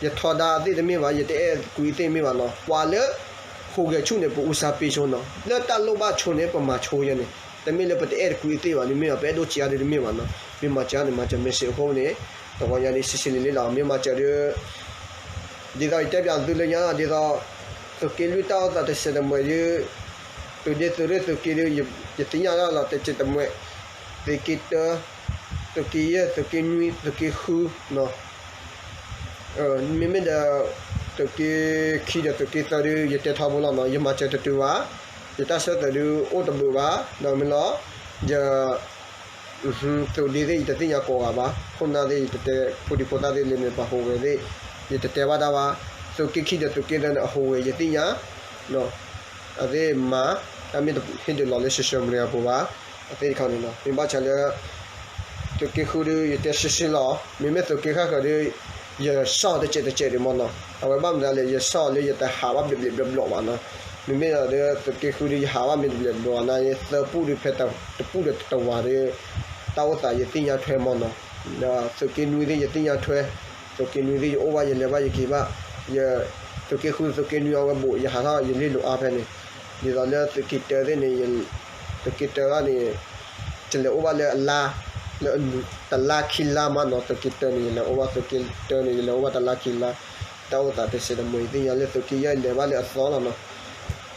ယထီဒါအသ့ၣ်တမ့ၢ်ဘၣ် ယတအဲၣ်ကွံာ်အသ့ၣ်မ့ၢ်ဘၣ်နီၤ ပှၤလၢ ဟူးဂဲၤဆူၣ်န့ၣ် ပအူစါပ့ဆိနီၤ လၢတၢ်လိၣ်ဘၣ်ဆိန့ၣ် ပမၤဆိယဲန့ၣ် တမ့ၢ်လၢပတအဲၣ်တကွံာ်အသ့ၣ်ဘၣ် မ့မ့ၢ်ဘၣ် ပအဲၣ်ဒိၣ်စံးအါဒုးတမ့ၢ်ဘၣ်နီၤ မ့ၢ်မၤစၢၤန့ၣ် မၤစၢၤမ့ၢ်စ့ၢ်အဃိန့ၣ် တဝီညါဒ် ရှဲရှဲလံလံလီၤ မ့ၢ်မၤစၢၤဒီး ဒ်သိးယတဲပၠးသုလၢညါလီၤ ဒ်သိး သုးက့လွံၢ်တၢ်အိၣ်သးတစဲးတမှဲးဒီး သုးဒ့သုးရ့ၣ်သုးက့ဒီး ယသ့ၣ်ညါလီၤတစဲးတမှဲး သုးက့တၢ သုးက့ယဲၢ် သုးက့နွံ သုးက့ဃုနီၤ မ့မ့ၢ်ဒီး သုးက့ခံဒီးသုးက့သၢဒီး ယတဲထီဘိလီၤနီၤ ယမၤစၢၤတတုၤဘၣ် ယတၢ်ဆၢသးဒုးအိၣ်တဘၣ်ဘၣ် ဒီးမ့ၢ်လီၤ ယ သုးဒ့သ့ၣ် ယတသ့ၣ်ညါကိးဂၤဘၣ် ခိၣ်နၢ်သ့ၣ် ယတတဲ ဖိဒံဖိသၣ်သ့ၣ်လၢန့ၣ် ပှၤဟူးဂဲၤသ့ၣ် ယတတဲဘၣ်တၢ်ဘၣ် သုးက့ခံဒီးသုးက့သၢန့ၣ် အဟူးဂဲၤယသ့ၣ်ညါ အသ့ၣ်မၤ တၢ်မ့ၢ်တဟ့ၣ်ဒုးလီၤလၢ social media အပူၤဘၣ် အသ့ၣ်တခါန့ၣ်နီၤ မ့ၢ်ဘၣ်ဆၣ်လၢ သုးက့ဃုဒီး ယတဲရှဲရှဲလီၤ မ့မ့ၢ်သုးက့ဃၣ်ဃၢၤဒီး ယဆီၣ်တစဲးတစဲးဒံးမ့ၢ်နီၤ အဝဲဘၣ်မနုၤလဲၣ် ယဆီၣ်လၢယတဟးဘၣ်ဘျီးဘျီးဘျီးဘၣ်နီၤ မ့မ့ၢ်ဒီးသုးက့ဃုဒီး ယဟးဘၣ်မ့ၢ်တဘျီးဘျီးနီၤ ယသၢပူၢ်ဒီးဖဲတပူၢ်ဒီးတဝၤဒီး တၢ်အိၣ်သးယသ့ၣ်ညါထွဲမ့ၢ်နီၤ ဒီးသုးက့နွံသ့ၣ် ယသ့ၣ်ညါထွဲ သုးက့နွံသ့ၣ် ယအိၣ်ဘၣ် ယလဲၤဘၣ်ယက့ၤဘၣ် ယ သုးက့ဃု သုးက့နွံ အဝဲဘူး ယဟးထီၣ် ယလ့လိာ်အါဖဲန့ၣ် ဒ်သိးလၢသုးက့တၢသ့ၣ်န့ၣ် သုးက့တၢန့ၣ် ယလဲၤအိၣ်ဘၣ်လၢအလါ လၢတလါခံလါမးနီၤ သုးက့တၢန့ၣ် ယလဲၤအိၣ်ဘၣ် သုးက့တၢန့ၣ် ယလဲၤအိၣ်ဘၣ်တလါခံလါ တၢ်အိၣ်သးတစဲးတမှဲး ယသ့ၣ်ညါလၢသုးက့ယဲၢ် ယလဲၤဘၣ်လၢအသီလီၤနီၤ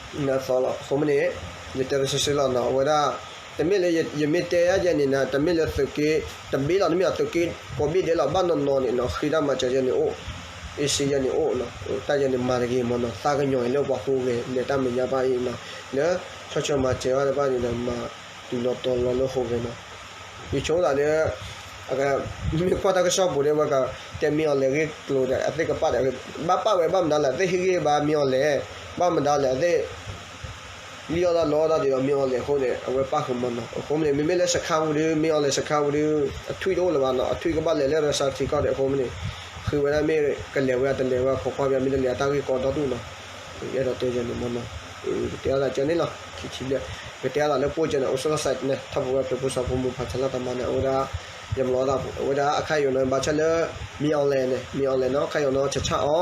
အသီလီၤ အဃိမ့ၢ်န့ၣ် ယတဲတၢ်ရှဲရှဲလီၤနီၤ အဝဲဒၣ် တမ့ၢ်လၢယမ့ၢ်တဲယဲန့ၣ်နီၤ တမ့ၢ်လၢသုးက့ တဘ့ၣ်လီၤ တမ့ၢ်အသုးက့ ကိးဘ့ၣ်ဒဲးလီၤ ဘၣ်နီၢ်နီၢ်န့ၣ်နီၤ ဃ့တၢ်မၤစၢၤယဲန့ၣ်အိၣ် အ့ၣ်စ့ယဲန့ၣ်အိၣ်နီၤ တၢ်ယဲန့ၣ်မၤတဂ့ၤမ့ၢ်နီၤ သးကညီၤအံၤလၢပှၤဟူးဂဲၤ လဲၤတၢ်မဲာ်ညါဘၣ်အံၤနီၤ လၢဆီၣ်ထွဲမၤစၢၤအီၤတဖၣ်န့ၣ်ဒီး မၤတုၤလီၤတီၤလီၤလၢဟူးဂဲၤနီၤ ယဆိသးဒီး မ့ၢ်ကွၢ်တၢ်ကစီၣ်ပူၤဒီး ဝဲကတဲမ့ၢ်အီၤလဲၤဂ့ၢ်ကျိၤဒီး အသ့ၣ်ကပာ်ဒီး ဘၣ်ပာ်ဝဲဘၣ်မနုၤလဲၣ် အသ့ၣ်ဟ့ၣ်ဂံၢ်ဘါမ့ၢ်အီၤလဲၣ် ဘၣ်မနုၤလဲၣ် အသ့ၣ် လံၣ်အီၣ်တၢ်လီအီၣ်တၢ်ဒ်သိးမ့ၢ်အီၤလဲၣ်အဃိန့ၣ် အဝဲပာ်ဃုာ်မ့ၢ်နီၤ အဃိမ့ၢ်န့ၣ် မ့မ့ၢ်လၢစခါပူၤဒီး မ့ၢ်အီၤလဲၣ်စခါပူၤဒီး အထွံၣ်တအိၣ်လၢၤဘၣ်နီၤ အထွံၣ်ကဘၣ်လဲၤလၢရၢစါထံကီၢ်ဒီး အဃိမ့ၢ်န့ၣ် ဃ့ဝဲဒၣ်မ့ၢ်ကလဲၤဝဲတလဲၤဝဲ ခိးကွၢ်ပယီၤမ့ၢ်တလဲၤ အတၢ်ဂ့ၢ်ကီဒီဒူၣ်နီၤ အဲၣ်ဒိးတဲယဲန့ၣ်မ့ၢ်နီၤ ကတဲအါသးကန့ၣ်လီၤ ခံဆံဘျဲၣ် ကတဲအါသးလၢပှိၢ်ကဲန့ၣ် အိၣ်စ့ၢ်ကီးစဲးန့ၣ် ထီၣ်ပဝဲဖျိးဖိစီၤဖိမူဖးဆါလၢသးမါန့ၣ် အဝဲဒၣ် ယမျီသး အဝဲဒၣ်အခါယိာ်နီၤ ဘၣ်ဆၣ်လၢ မ့ၢ်အီၤလဲၣ်န့ၣ် မ့ၢ်အီၤလဲၣ်နီၤ အခါယိာ်နီၤ ဆဆၣ်အီၤ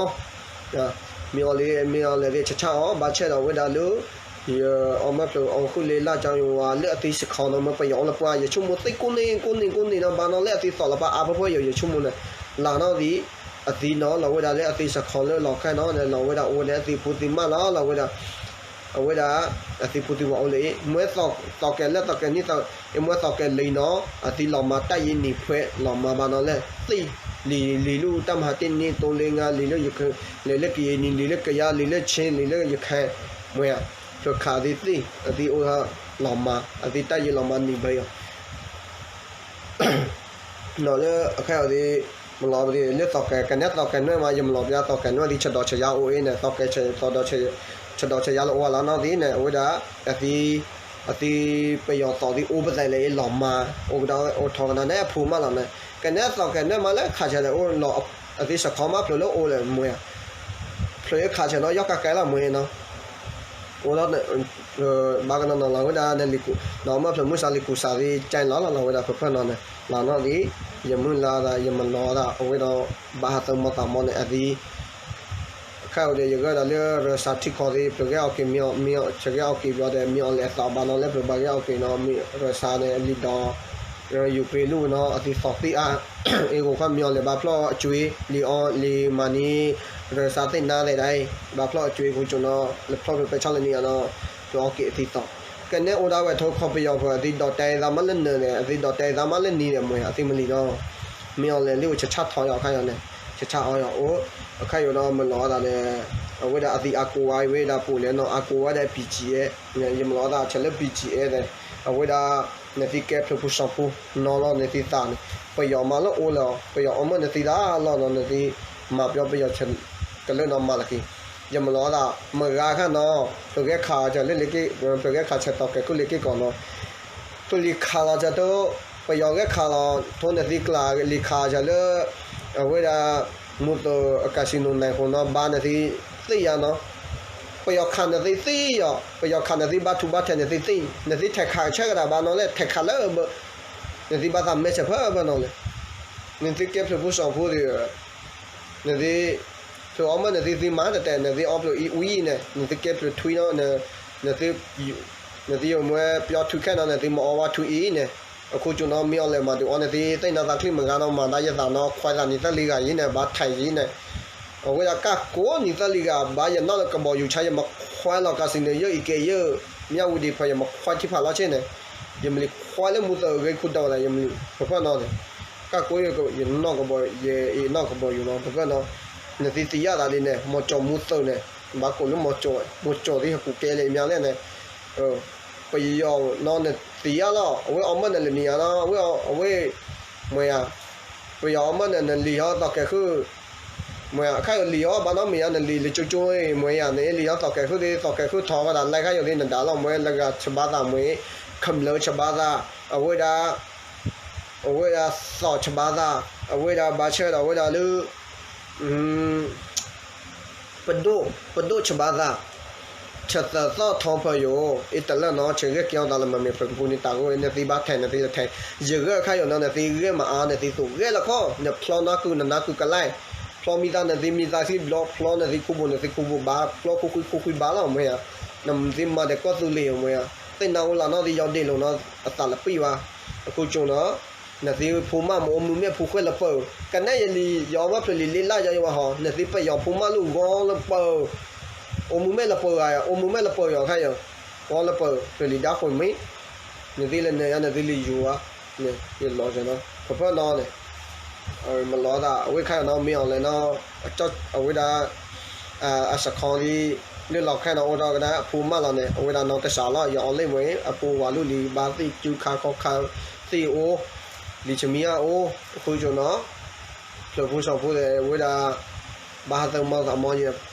မ့ၢ်အီၤလဲၣ် မ့ၢ်အီၤလဲၣ်သ့ၣ် ဆဆၣ်အီၤ ဘၣ်ဆၣ်ဒီးအဝဲဒၣ်လၢ ယအီၣ်မၢဖျိးအီၣ်ဃုာ်လၢလၢ်ကၠီယွၤလၢအသံစခီနီၤ မ့ၢ်ပယီၤအိၣ်လၢပှၢ် ယဆိကမိၣ်သ့ၣ်ကိးန့ၢ်ကိးန့ၢ်ကိးန့ၢ်နီၤ ဘၣ်နီၤလၢအသံသီၣ်လီၤပှၤအါဖၢဖၢယိာ် ယဆိကမိၣ်န့ၣ် လၢ်နီၣ်သံ အသံနီၤ လီၤဝဲဒၣ်လၢအသံစခီလၢလီၤခါနီၤ လီၤဝဲဒၣ်အိၣ်ဝဲလၢအသံဖိသံမါလီၤ လီၤဝဲဒၣ် အဝဲဒၣ် အသံဖိသံဝၤအိၣ်လၢအံၤ မ့ၢ်သီၣ်ကဲးလၢသီၣ်ကဲးနံၣ်သီၣ် အမ့ၢ်သီၣ်ကဲးလံနီၤ အသံလီၤမၤတၢ်ယံၤနံၤဖှဲး လီၤမၤဘၣ်နီၤလၢသ့ၣ် လံၤလံၤလၢတၢ်မၤဟးတ့ၢ်န့ၢ်သိလ့ငါ လံၤလၢယ လံၤလၢကယဲၢ်နံၤ လံၤလၢကယါ လံၤလၢဆ့ လံၤလၢယခဲ မ့ၢ်ဧါ ဖျိးခးအသံသ့ၣ် အသံအိၣ်လီၤမၤ အသံတၢ်ယံၤလီၤမၤနံၤဘၢယီၤ နီၤလၢအခါအီၤသ့ၣ် မလီၤလၢသီၣ်ကဲၤ ကနဲသီၣ်ကဲၤနွဲၣ်မး ယမလီၤပျါသီၣ်ကဲၤနွဲၣ်သံ ဆဒိၣ်ဆယါအိၣ်အ့န့ၣ် သီၣ်ကဲၤ ဆဒိၣ်ဆယါလၢအိၣ်ဝဲလီၤနီၢ်သံန့ၣ် အဝဲဒၣ် အသံ အသံပယီၤသီၣ်သံအိၣ်ပသဲးလဲၣ်အ့ၣ်လီၤမၤ အိၣ်ကဒီးအိၣ်ထီၣ်ကနၤန့ၣ်အဖူမးလီၤန့ၣ် ကနဲသီၣ်ကဲၤနွဲၣ်မးလၢခးဆဲးဒီးအိၣ်လီၤ အသံစခီမးဖျိးလၢအိၣ်လဲၣ်မ့ၢ်ဧါ ဖျိးယခးဆဲးဒီးယီၢ်ကကဲလီၤမ့ၢ်နီၤ အိၣ်ဒီး ဘၣ်ကနီၤနီၤလီၤဝဲဒၣ် နလံၤကူၣ် နအီၣ်မၢဖျိးမုၢ်ဆါလံၤကူၣ်စးသံ ကဲလီၤလီၤလီၤဝဲဒၣ်ဖၢဖၢနီၤန့ၣ် လီၤနီၢ်သံ ယမုၢ်လါသး ယမလီၤသး အဝဲဒီး ဘၣ်ဟးသၢမီသးမီန့ၣ် အသံ ခဲအံၤဒီး ယဂဲၤဒီးလၢရၢစးထံကီၢ်သ့ၣ် ဖျိးဂဲၤအီၣ်က့ၤမ့ၢ် မ့ၢ်ဆဲးဂဲၤအီၣ်က့ၤဘျီဒီး မ့ၢ်အီၣ်လဲၣ်အသးဘၣ်နီၤလၢဖျိးဘၣ်ဂဲၤအီၣ်က့ၤနီၤ မ့ၢ်ရၢစးန့ၣ် လံာ်ဒီး ယူၤခရ့ၣ်လူၣ်နီၤ အသံသီၣ်သံအါ အ့ၣ်ဂိၣ်ခီမ့ၢ်အီၣ်လဲၣ် ဘၣ်ဖျိးအကွ့ လံာ်အီၣ်လံာ်မၤန့ၢ် ရၢစးသ့ၣ်နါသ့ၣ်ဒၣ်အံၤ ဘၣ်ဖျိးအကွ့အဃိကၠိနီၤ လၢဖျိးဖျိးပဲဆါလၢနံၤအနီၤ ဖျိးအီၣ်က့ၤအသံသီၣ် ကနဲအိၣ်ဒၣ်ဝဲထိခီပယီၤဖဲ အသံဒိးတဲသးမးလၢနၢၤန့ၣ် အသံဒိးတဲသးမးလၢနံၤန့ၣ် မ့ၢ်ဧါ အသံမလံၤနီၤ မ့ၢ်အီၣ်လဲၣ်လံအိၣ်ဆဆါထီၣ်ယီၤအခါယီၤန့ၣ် ဆဆါအီၤယီၤအိၣ် အခါယီၤဒီးမလီၤအသးဒီး အဝဲဒၣ်အသံအါကိးဝဲဒၣ်ပူၤလဲၣ်နီၤ အါကိးဝဲဒၣ် ပံၣ်ကၠံၣ်အဲၣ် ယမလီၤအသးဆဲးလၢ ပံၣ်ကၠံၣ်အဲၣ်ဒီး အဝဲဒၣ် နသံကဲဖျိးဖိစီၤဖိ နီၤလီၤနသံသးန့ၣ် ပယီၤမးလၢအိၣ်လၢၤ ပယီၤအီၣ်မၢနသံတၢ်လီၢ်နီၤ နသံ မၤပျီပယီၤဆဲး ကလၢနီၤမၤလၢခံ ယမလီၤအသး မဂၤခါနီၤ ဖျိးဂဲၤခးဆဲးလၢလ့က့ ဖျိးဂဲၤခးဆဲးသီၣ်ကဲၤခုၣ်လ့က့ကီၢ်နီၤ ဖျိးလံၤခးလီၤဆဲးတိ ပယီၤဂဲၤခးလီၤ ထိနသံကျးလံၤခးဆဲးလၢ အဝဲဒၣ် မူသိးအcasinoန့ၣ်အဃိနီၤ ဘါနသံသ့ၣ်ယါနီၤ ပယီၤခးနသံသ့ၣ်ယီၤ ပယီၤခးနသံဘါထူဘါထဲးနသံသ့ၣ် နသံထဲးခးဆၢကဒၣ်ဘါနီၤလဲၣ် ထဲးခးလၢဘၢ နသံဘါသးမဲဆဲးဖၢဘၢနီၤလဲၣ် နသံကဲဖျိးဖိစီၤဖိဒီး နသံ ဖျိးအီၣ်မၢနသံသံမၤတတဲ နသံအီဖျိးအံၤဝံၤအံၤန့ၣ် နသံကဲဖျိးထွံနီၤ နသံ နသံယိာ်မွဲပျီထွံခဲနီၤ နသံမ့ၢ်အီဝဲထွံအံၤန့ၣ် အခိၣ်ကၠိနီၤ မ့ၢ်အီၣ်လဲၣ်မၤဒုးအီနသံ သ့ၣ်နါသးချံမဂၤနီၤ မၤဒၣ်ယသးနီၤ ခွဲးသးနံၤသၢလံဂၤအံၤန့ၣ် ဘါထဲးအံၤန့ၣ် အဝဲဒၣ်ကၢ်ကိးနံၤသၢလံဂၤ ဘါယနီၣ်လၢကဘီယူၤဆါ ယမၤခွဲးလီၤcasinoယဲၢ်အံၤကဲယဲၢ် မၠၣ်ဝတံၤဖီ ယမၤခွဲးထံဖးလီၤဆ့န့ၣ် ယမ့ၢ်လံခွဲးလၢမူသိးအဂ့ၢ်ခိၣ်ဒိးဒီး ယမ့ၢ်လံ ပဖၢၣ်နီၤန့ၣ် ကၢ်ကိးယနီၣ်ကဘီ ယအံၤနီၣ်ကဘီယူၤနီၤ ပဖၢၣ်နီၤ နသံသံယါသးဒ်န့ၣ် မီၤကၠီၤမူသိးန့ၣ် ဘၣ်ကိးလၢမီၤကၠီၤ မီၤကၠီၤသံဟကူးကဲလဲၣ်မၠၣ်လဲၣ်န့ၣ် ပယီၤနီၤနသံယါလီၤ အဝဲအီၣ်မၢနလံၤမံၤယါနီၤ အဝဲ အဝဲ မ့ၢ်ယါ ပယီၤအီၣ်မၢနလံၤဟီသီၣ်ကဲၤခုၣ် မ့ၢ်အခါယိၤလံၤဟီဘၣ်နီတမံၤယါ နလံၤလၢကၠိကၠိမ့ၢ်ယါန့ၣ် လံၤဟီသီၣ်ကဲၤခုၣ်သ့ၣ် သီၣ်ကဲၤခုၣ်ထီဝဲဒၣ် လဲခါယိၤသ့ၣ်နဒါလီၤ မ့ၢ်လၢဂၤဆဘါသးမ့ၢ် ခမျၢၢ်ဆဘါသး အဝဲဒၣ် အဝဲဒၣ်သီၣ်ဆဘါသး အဝဲဒၣ်ဘၣ်ဆၣ်ဒီးအဝဲဒၣ်လၢ ပဒိၣ် ပဒိၣ်ဆဘါသး ဆသၢသီၣ်ထီဖၢယိၤ အ့တလၢနီၤ ဆဂဲၤက့ၤအီၣ်သးလၢမ့မ့ၢ်ဖျိးတပူၤန့ၣ် တၢ်ဂိၢ်အံၤ နသံဘၣ်ထဲးနသံလၢထဲး ယဂဲၤအခါယိၤနီၤ နသံဂဲၤမၤအါ နသံသိၣ်ဂဲၤလီၤခီ နဖျီနါကုၢ်နနါကုၢ်ကလဲၣ် ဖျီမံသးနသံမံသးချံဘျီ ဖျီနသံခူဘိၣ်နသံခူဘိၣ်ဘၣ် ဖျီခိၣ်ဃံခိၣ်ဃံဘၣ်လီၤ မ့ၢ်ဧါ နသံမၤဒီးကီၢ်သူလ့ၤမ့ၢ်ဧါ သ့ၣ်နါအိၣ်လၢနီၣ်သံယီၢ်ဒ့ၣ်လိာ်နီၤ အသးလၢပံၢ်ဘၣ် အခိၣ်ကၠိနီၤ နသံဖိမးမ့ၢ်အိၣ်မူမ့ၢ်ဖိဃဲလၢပၢၤ ကနဲယလံၤ ယအီၣ်မၢဖျိးလံၤလ့လၢယီၤယဝဲဟီ နသံပယီၤဖိမးလၢဂီၤလၢပၢၤ အိၣ်မူမ့ၢ်လၢပၢၤဂၤ အိၣ်မူမ့ၢ်လၢပၢၤယီၤခါယီၤ ဂီၤလၢပၢၤ ဖျိးလံၤဒါဃိမ့ၢ် နသံလၢနယါနသံလၢယိၤဧါ ယလီၤစၢၤနီၤ ပဖၢၣ်နီၤန့ၣ် မလီၤသး အဝဲခါယီၤနီၤ မ့ၢ်အီၤလဲၣ်နီၤ အဝဲဒၣ် အစခီလံ လၢလီၤခဲနီၤ အိၣ်ထီၣ်ကဒါအဖိမးလီၤန့ၣ် အဝဲဒၣ်နီၢ်ကစၢ်လီၤ ယအီၣ်လၢမ့ၢ် အဖိဝၤလူလံၤ ဘါသ့ၣ်ကၠူခါခီခါသ့ၣ်အိၣ် လံာ်ဆမံအအိၣ် အခိၣ်ကၠိနီၤ ဖျိးဖိစီၤဖိသ့ၣ် အဝဲဒၣ် ဘၣ်ဟးသၢမီသးမီ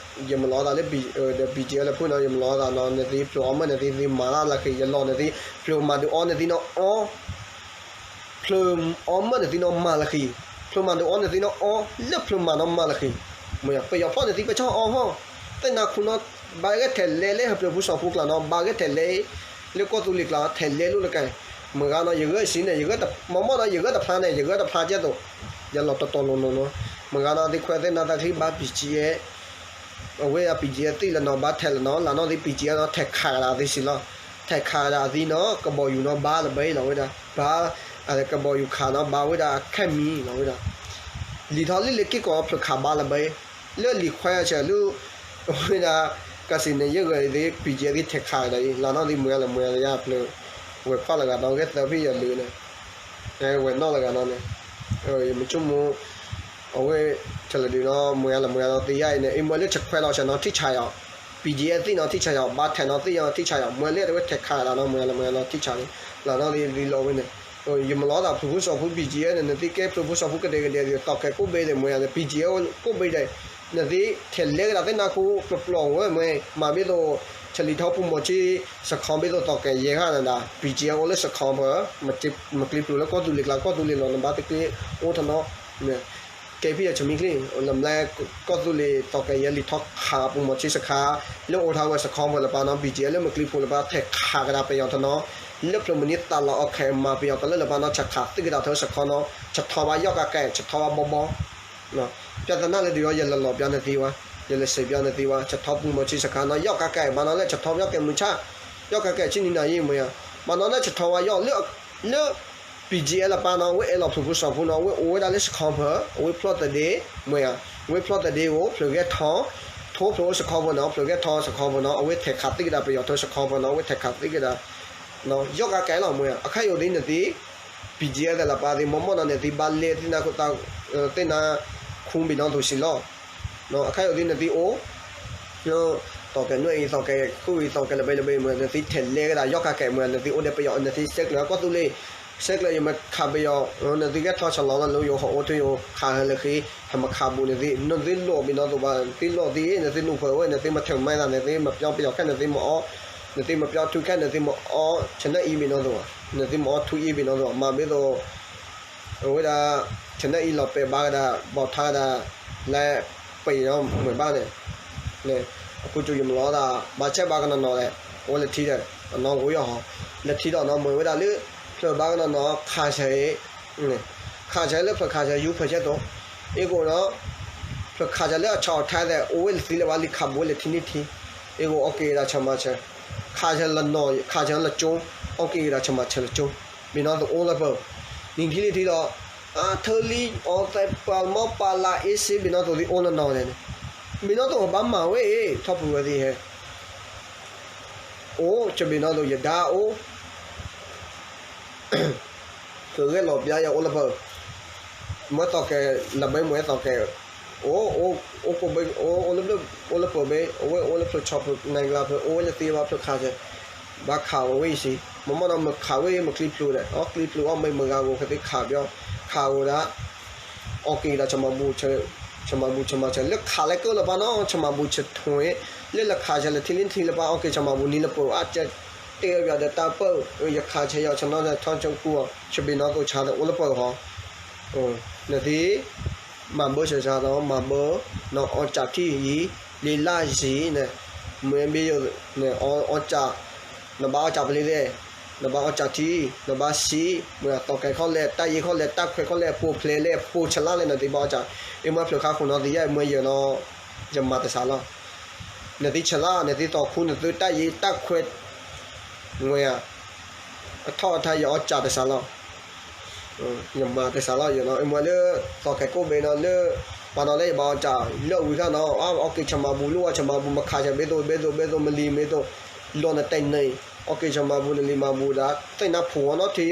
ယမလီၤသးလၢ ဒီး ပံၣ်ကၠံၣ်အဲၣ် လၢဖုၣ်နီၤ ယမလီၤသးနီၤ နသံဖျိးအီၣ်မၢနသံသံမၤလၢလၢခံ ယလီၤနသံ ဖျိးမၤဒုးအီနသံနီၤအီ ဖျိးအီၣ်မၢနသံနီၤမၤလၢခံ ဖျိးမၤဒုးအီနသံနီၤအီ လၢဖျိးမၤနီၤမၤလၢခံ မ့ၢ်ပယီၤဖီၣ်နသံပဆီအီဟီ သ့ၣ်နါခူနီၤ ဘၣ်ဂဲၤထဲးလဲလၢဟၢဖျိးဖိစီၤဖိကျါနီၤ ဘၣ်ဂဲၤထဲးလဲ လၢကီၢ်သူလ့ၤကျါ ထဲးလဲလိာ်လၢကဲ မ့ၢ်ဂၤနီၤ ယဂဲၤစံးန့ၣ် ယဂဲၤတ မ့မ့ၢ်နီၤ ယဂဲၤတဖျါန့ၣ် ယဂဲၤတဖျါကဲသိး ယလီၤတီတီလိၤလိၤနီၤ မ့ၢ်ဂၤနီၤ သံခွဲးသ့ၣ်နါသးချံဘၣ်ပံၣ်ကၠံၣ်အဲၣ် အဝဲဒၣ်ပံၣ်ကၠံၣ်အဲၣ် သံလၢနီၤ ဘၣ်ထဲးလၢနီၤ လၢနီၤသံ ပံၣ်ကၠံၣ်အဲၣ်နီၤ ထဲးခးကဒါသံစံးလီၤ ထဲးခးကဒါအသံနီၤ ကဘီယူၤနီၤ ဘါလၢဘဲလီၤဝဲဒၣ် ဘါ ကဘီယူၤခးနီၤ ဘါဝဲဒၣ်ခဲမံၤလီၤဝဲဒၣ် လံာ်ထီၣ်လံလၢက့ၢ်ကီးဖျိးခးဘါလၢဘဲ လၢလံာ်ခွဲးဆဲးလၢ အဝဲဒၣ် ကစံးန့ၣ်ယဲၢ်ဂၤအံၤသ့ ပံၣ်ကၠံၣ်အဲၣ်သ့ထဲးခးကဒါအံၤ လၢနီၤသံ မ့ၢ်ဂၤလၢမ့ၢ်ဂၤလၢယါဖျၢး ဝဲၤခွါလၢဂၤဒီးဂဲၤသၢဖံးယၤလၢန့ၣ် ဝဲၤနီၣ်လၢဂၤနီၤန့ၣ် ယမ့ၢ်ဆိကမိၣ် အဝဲ ထဲးလၢဒုးနီၤ မ့ၢ်ဂၤလၢမ့ၢ်ဂၤဒီးသ့ယါအံၤန့ၣ် အံၤမ့ၢ်လၢဆခွဲးလီၤဆဲးနီၤ ထံၣ်ဆးယီၤ ပံၣ်ကၠံၣ်အဲၣ်သ့ၣ်နီၤ ထံၣ်ဆးယီၤ ဘါထဲးနီၤသ့ၣ်ယါထံၣ်ဆးယီၤ မ့ၢ်လၢတဝဲထဲးခးကဒါနီၤ မ့ၢ်ဂၤလၢမ့ၢ်ဂၤဒီးထံၣ်ဆးန့ၣ် လၢနီၤသံလီၤဝဲန့ၣ် ယမၤလီၤသးဖျိးဖိစီၤဖိ ဘံၣ်ကၠံၣ်အဲၣ်န့ၣ် နသ့ကဲဖျိးဖိစီၤဖိကဒဲကဒဲဒီး သီၣ်ကဲၤကိၣ်ဘ့ဒီး မ့ၢ်ယၤန့ၣ် ဘံၣ်ကၠံၣ်အဲၣ်ကိၣ်ဘ့ဒီး နသ့ထဲးလဲကဒၣ်သ့ၣ်နါခိပျီပျီဝဲမ့ၢ် မၤဘ့ၣ်သိး ဆဲးလံၤထီပူၤမီၤဆ့ စခီဘ့ၣ်သိးသီၣ်ကဲၤယဲၢ်ဂၤန့ၣ်ဒၣ် ဘံၣ်ကၠံၣ်အဲၣ်အိၣ်လၢစခီဖၢ မၤကျံးဖျိးလၢကီၢ်သူလ့ၤကျါ ကီၢ်သူလ့ၤလီၤ နဘၣ်တကျ့အိၣ်ထီၣ်နီၤ ကဲဖံးယၤဆမံချ့ လၢကီၢ်သူလ့ၤသီၣ်ကဲၤယဲၢ်လံၤထီခးပူၤမီၤဆ့စခါ လၢအိၣ်ထီၣ်ဝဲစခီဖၢလၢပၢ်နီၤ ဘံၣ်ကၠံၣ်အဲၣ်လၢမၤကျံးဖျိးလၢပၢ်ထဲးခးကဒါပယီၤထီၣ်နီၤ လၢဖျိးမုၢ်နံၤသးလီၤအီၤခဲအံၤမၤပယီၤတၢ်လၢလၢပၢ်နီၤ ဆဲးခးသ့ကဒါထီၣ်စခီနီၤ ဆဲးထီၣ်ဘၣ်ယီၣ်ကးကဲ ဆဲးထီၣ်ဘၣ်ဘီဘီ ပြဿနာလၢဒုးဒီး ယလဲၤလီၤပျါနသ့ဝဲ, ယလဲၤစံးပျါနသ့ဝဲ, ဆဲးထီၣ်ပူၤမီၤဆ့စခါနီၤ ယီၣ်ကးကဲဘၣ်နီၤလၢဆဲးထီၣ်ပယီၣ်ကဲမုၢ်ဆၣ်, ယီၣ်ကးကဲဆံနံၤနၤယံာ်မ့ၢ်ဧါ, ဘၣ်နီၤလၢဆဲးထီၣ်ဝဲယီၣ်လၢ လၢ ပံၣ်ကၠံၣ်အဲၣ်လၢပၢ်နီၤ အဝဲအဲၣ်လီၤဖျိးဖိစီၤဖိနီၤ အဝဲအိၣ်ဝဲဒၣ်လၢစခီဖၢ အဝဲဖျီၣ်သဒ့ မ့ၢ်ဧါ, အဝဲဖျီၣ်သဒ့ဧိၤ ဖျိးဂဲၤထီၣ် ထိဖျိးအိၣ်စခီဖၢနီၤ ဖျိးဂဲၤထီၣ်စခီဖၢနီၤ အဝဲထဲးခးသ့ကဒါပယီၤထီၣ်စခီဖၢနီၤ အဝဲထဲးခးသ့ကဒါ ယီၣ်ကးကဲလီၤမ့ၢ်ဧါ, အခါယိာ်ဒ်နသ့ ပံၣ်ကၠံၣ်အဲၣ်သ့ၣ်လၢပၢ်သ့ၣ် မ့ၢ်မ့ၢ်နီၤ နသ့ဘၣ်လဲၣ်သ့ၣ်နါခိ သ့ၣ်နါခူဘ့ၣ်နီၣ်သိးစံးလီၤ, အခါယိာ်ဒ်နသ့အိၣ် သီၣ်ကဲၤနွဲၣ်အံၤ သီၣ်ကဲၤဃုအံၤ သီၣ်ကဲၤလၢဘဲလၢဘဲမ့ၢ် နသ့ထဲးလဲကဒါ ယီၣ်ကးကဲမ့ၢ် နသ့အိၣ်ဒီးပယီၤ နသ့ဆဲးကျၢးကီၢ်သူလ့ၤ ဆဲးကျၢးယမၤခးပယီၤ နသ့ဂဲၤထီၣ်ဆလီၤလၢယဟီၣ်အိၣ်ထူယိၤ ခးဟဲလၢဃ့ ဟဲမၤခးဘူးနသ့ နသ့လိာ်ဘ့ၣ်နီၣ်သိးဘၣ် နသ့လိာ်သ့ နသ့နူၢ်ဖၢးဝဲ နသ့မၤထၢၣ်မဲသး နသ့မၤပျီပယီၤခဲ နသ့မၤအီ နသ့မၤပျီထူခဲ နသ့မၤအီ ဆနၢၣ်အံၤဘ့ၣ်နီၣ်သိးဘၣ် နသ့မၤအီထူအံၤဘ့ၣ်နီၣ်သိးဘၣ် မၤဘ့ၣ်သိး အဝဲဒၣ် ဆနၢၣ်အံၤလီၤပဲာ်ဘၣ်ကဒါ ဘီၣ်ထါကဒါ လၢပယီၤမ့ၢ်ဘၣ်န့ၣ် အခိၣ်ကၠူယမၤလီၤသး ဘၣ်ဆဲးဘၣ်ကနီၤနီၤလဲၣ် အိၣ်လၢထံဒီး အနီၢ်ဂိယီၤဟီ လၢထံဒီးနီၤ မ့ၢ်ဝဲဒၣ်လၢ ဖျၢၣ်ဘၣ်ကနီၤနီၤ ခးဆၢအံၤ ခးဆၢလၢဖျၢၣ်ခးဆၢယူၤဖၢၣ်ဆဲးသိး အ့ၣ်ကိးနီၤ ဖျၢၣ်ခးဆၢလၢအဆီၣ်အီၤထဲသဲး အိၣ်ဝဲလၢသံလၢဘၣ်လံခးဘူးဝဲလၢထံန့ၣ်ထံ အ့ၣ်ကိးအီၣ်က့ၤဒၣ်ဆၢမၤဆၢ ခးဆၢလၢနီၤ ခးဆၢလၢကၠိ အီၣ်က့ၤဒၣ်ဆၢမၤဆၢလၢကၠိ ဘ့ၣ်နီၣ်သိးအိၣ်လၢပၢၤ နံၤထံလံထံဒီး အထၢလံ အီသဲးပှၤမီၢ်ပှၤလၢအ့စ့ဘ့ၣ်နီၣ်သိးသ့ၣ်အိၣ်နီၤနီၤလဲၣ်န့ၣ် ဘ့ၣ်နီၣ်သိးဘၣ်မၤဝဲအံၤ ထီၣ်ပူၤဝဲသ့ၣ်ဟဲ အိၣ် ဆၢဘ့ၣ်နီၣ်သိးယဒါအိၣ် ကဂဲၤလီၤပျါယၤအိၣ်လၢပၢၤ မ့ၢ်သီၣ်ကဲၤ လၢဘဲမ့ၢ်သီၣ်ကဲၤ အိၣ် အိၣ်ကိးဘ့ၣ် အိၣ်လၢဘျၢၣ် အိၣ်လၢပၢၤဘ့ၣ် အဝဲအိၣ်လၢဖျၢၣ်ဆီဖျၢၣ်နၤကျါဖျၢၣ် အိၣ်ဝဲလၢသ့ဘၣ်ဖျၢၣ်ခးဆၢ ဘၣ်ခးဝဲအံၤစ့ မ့ၢ်မ့ၢ်နီၤ မ့ၢ်ခးဝဲအံၤ မ့ၢ်ကျံဖျိးဒီး အီၣ်ကျံဖျိးအီၣ်မ့ၢ်မ့ၢ်ဂၤဂိၢ် ကသ့ခးပျီ ခးဝဲဒၣ် အီၣ်က့ၤဒၣ်ဆၢမၤဘူၣ် ဆၢမၤဘူၣ်ဆၢမၤဆၢ လၢခးလၢကၢလၢၤဘၣ်နီၤ ဆၢမၤဘူၣ်ဆၢထွဲ လၢလၢခးဆၢလၢထံလံထံလၢပၢ်အီၣ်က့ၤဆၢမၤဘူၣ်နံၤလၢပၢၤ အတဲတဲအီၤဒီးတၢ်ပၢၢ် ယခးဆၢယီၤဆၢနီၤထီၣ်ဆၢကူအီၤ ဆၢဘ့ၣ်နီၣ်သိးဆါဒီးအိၣ်လၢပၢၤဟီ နသ့ မၤဘၢစၢၤစၢ်ဒီး မၤဘၢ နအီၣ်စၢ်ထံၣ်ယံၤ လ့လၢယံၤန့ၣ် မ့ၢ်ဘ့ၣ်ယိာ် နအီၣ်စၢ် နဘၣ်အီၣ်စၢ်ပလ့သ့ၣ် နဘၣ်အီၣ်စၢ်ထံ နဘၣ်စံး မ့ၢ်သီၣ်ကဲၤခီၣ်လဲၣ် တၢ်ယံၤခီၣ်လဲၣ် တၢ်ခွဲးခီၣ်လဲၣ် ပိာ်ဖျဲးလဲၣ် ပိာ်ဆလါလဲၣ် နသ့ဘၣ်အီၣ်စၢ် အ့ၣ်မ့ၢ်ဖျၢၣ်ခါဃိနီၤ သ့ယဲၢ်မ့ၢ်ယဲၢ်နီၤ ယမၤတစးလီၤ နသ့ဆလါ နသ့သီၣ်ခူ နသ့တၢ်ယံၤတၢ်ခွဲး မ့ၢ်ဧါ အထီၣ်အထါယအီၣ်စၢ်တစးလီၤ ယမၤတစးလီၤယနီၤ အမ့ၢ်လၢ သီၣ်ကဲၤကိၣ်ဘ့ၣ်နီၤလၢ ပှၤနီၤလၢယဘၣ်အီၣ်စၢ် လၢဝံၤခါနီၤ အီၣ်က့ၤဆၢမၤဘူၣ် လၢဝဲဆၢမၤဘူၣ် မခးဆၢဘ့ၣ်သိးဘ့ၣ်သိးဘ့ၣ်သိး မလံၤမ့ၢ်သိး လီၤနတဲာ်န့ၣ် အီၣ်က့ၤဆၢမၤဘူၣ် နလံၤမၤဘူၣ်ဒၣ် သ့ၣ်နါဖှိၣ်ဝဲနီၤထံ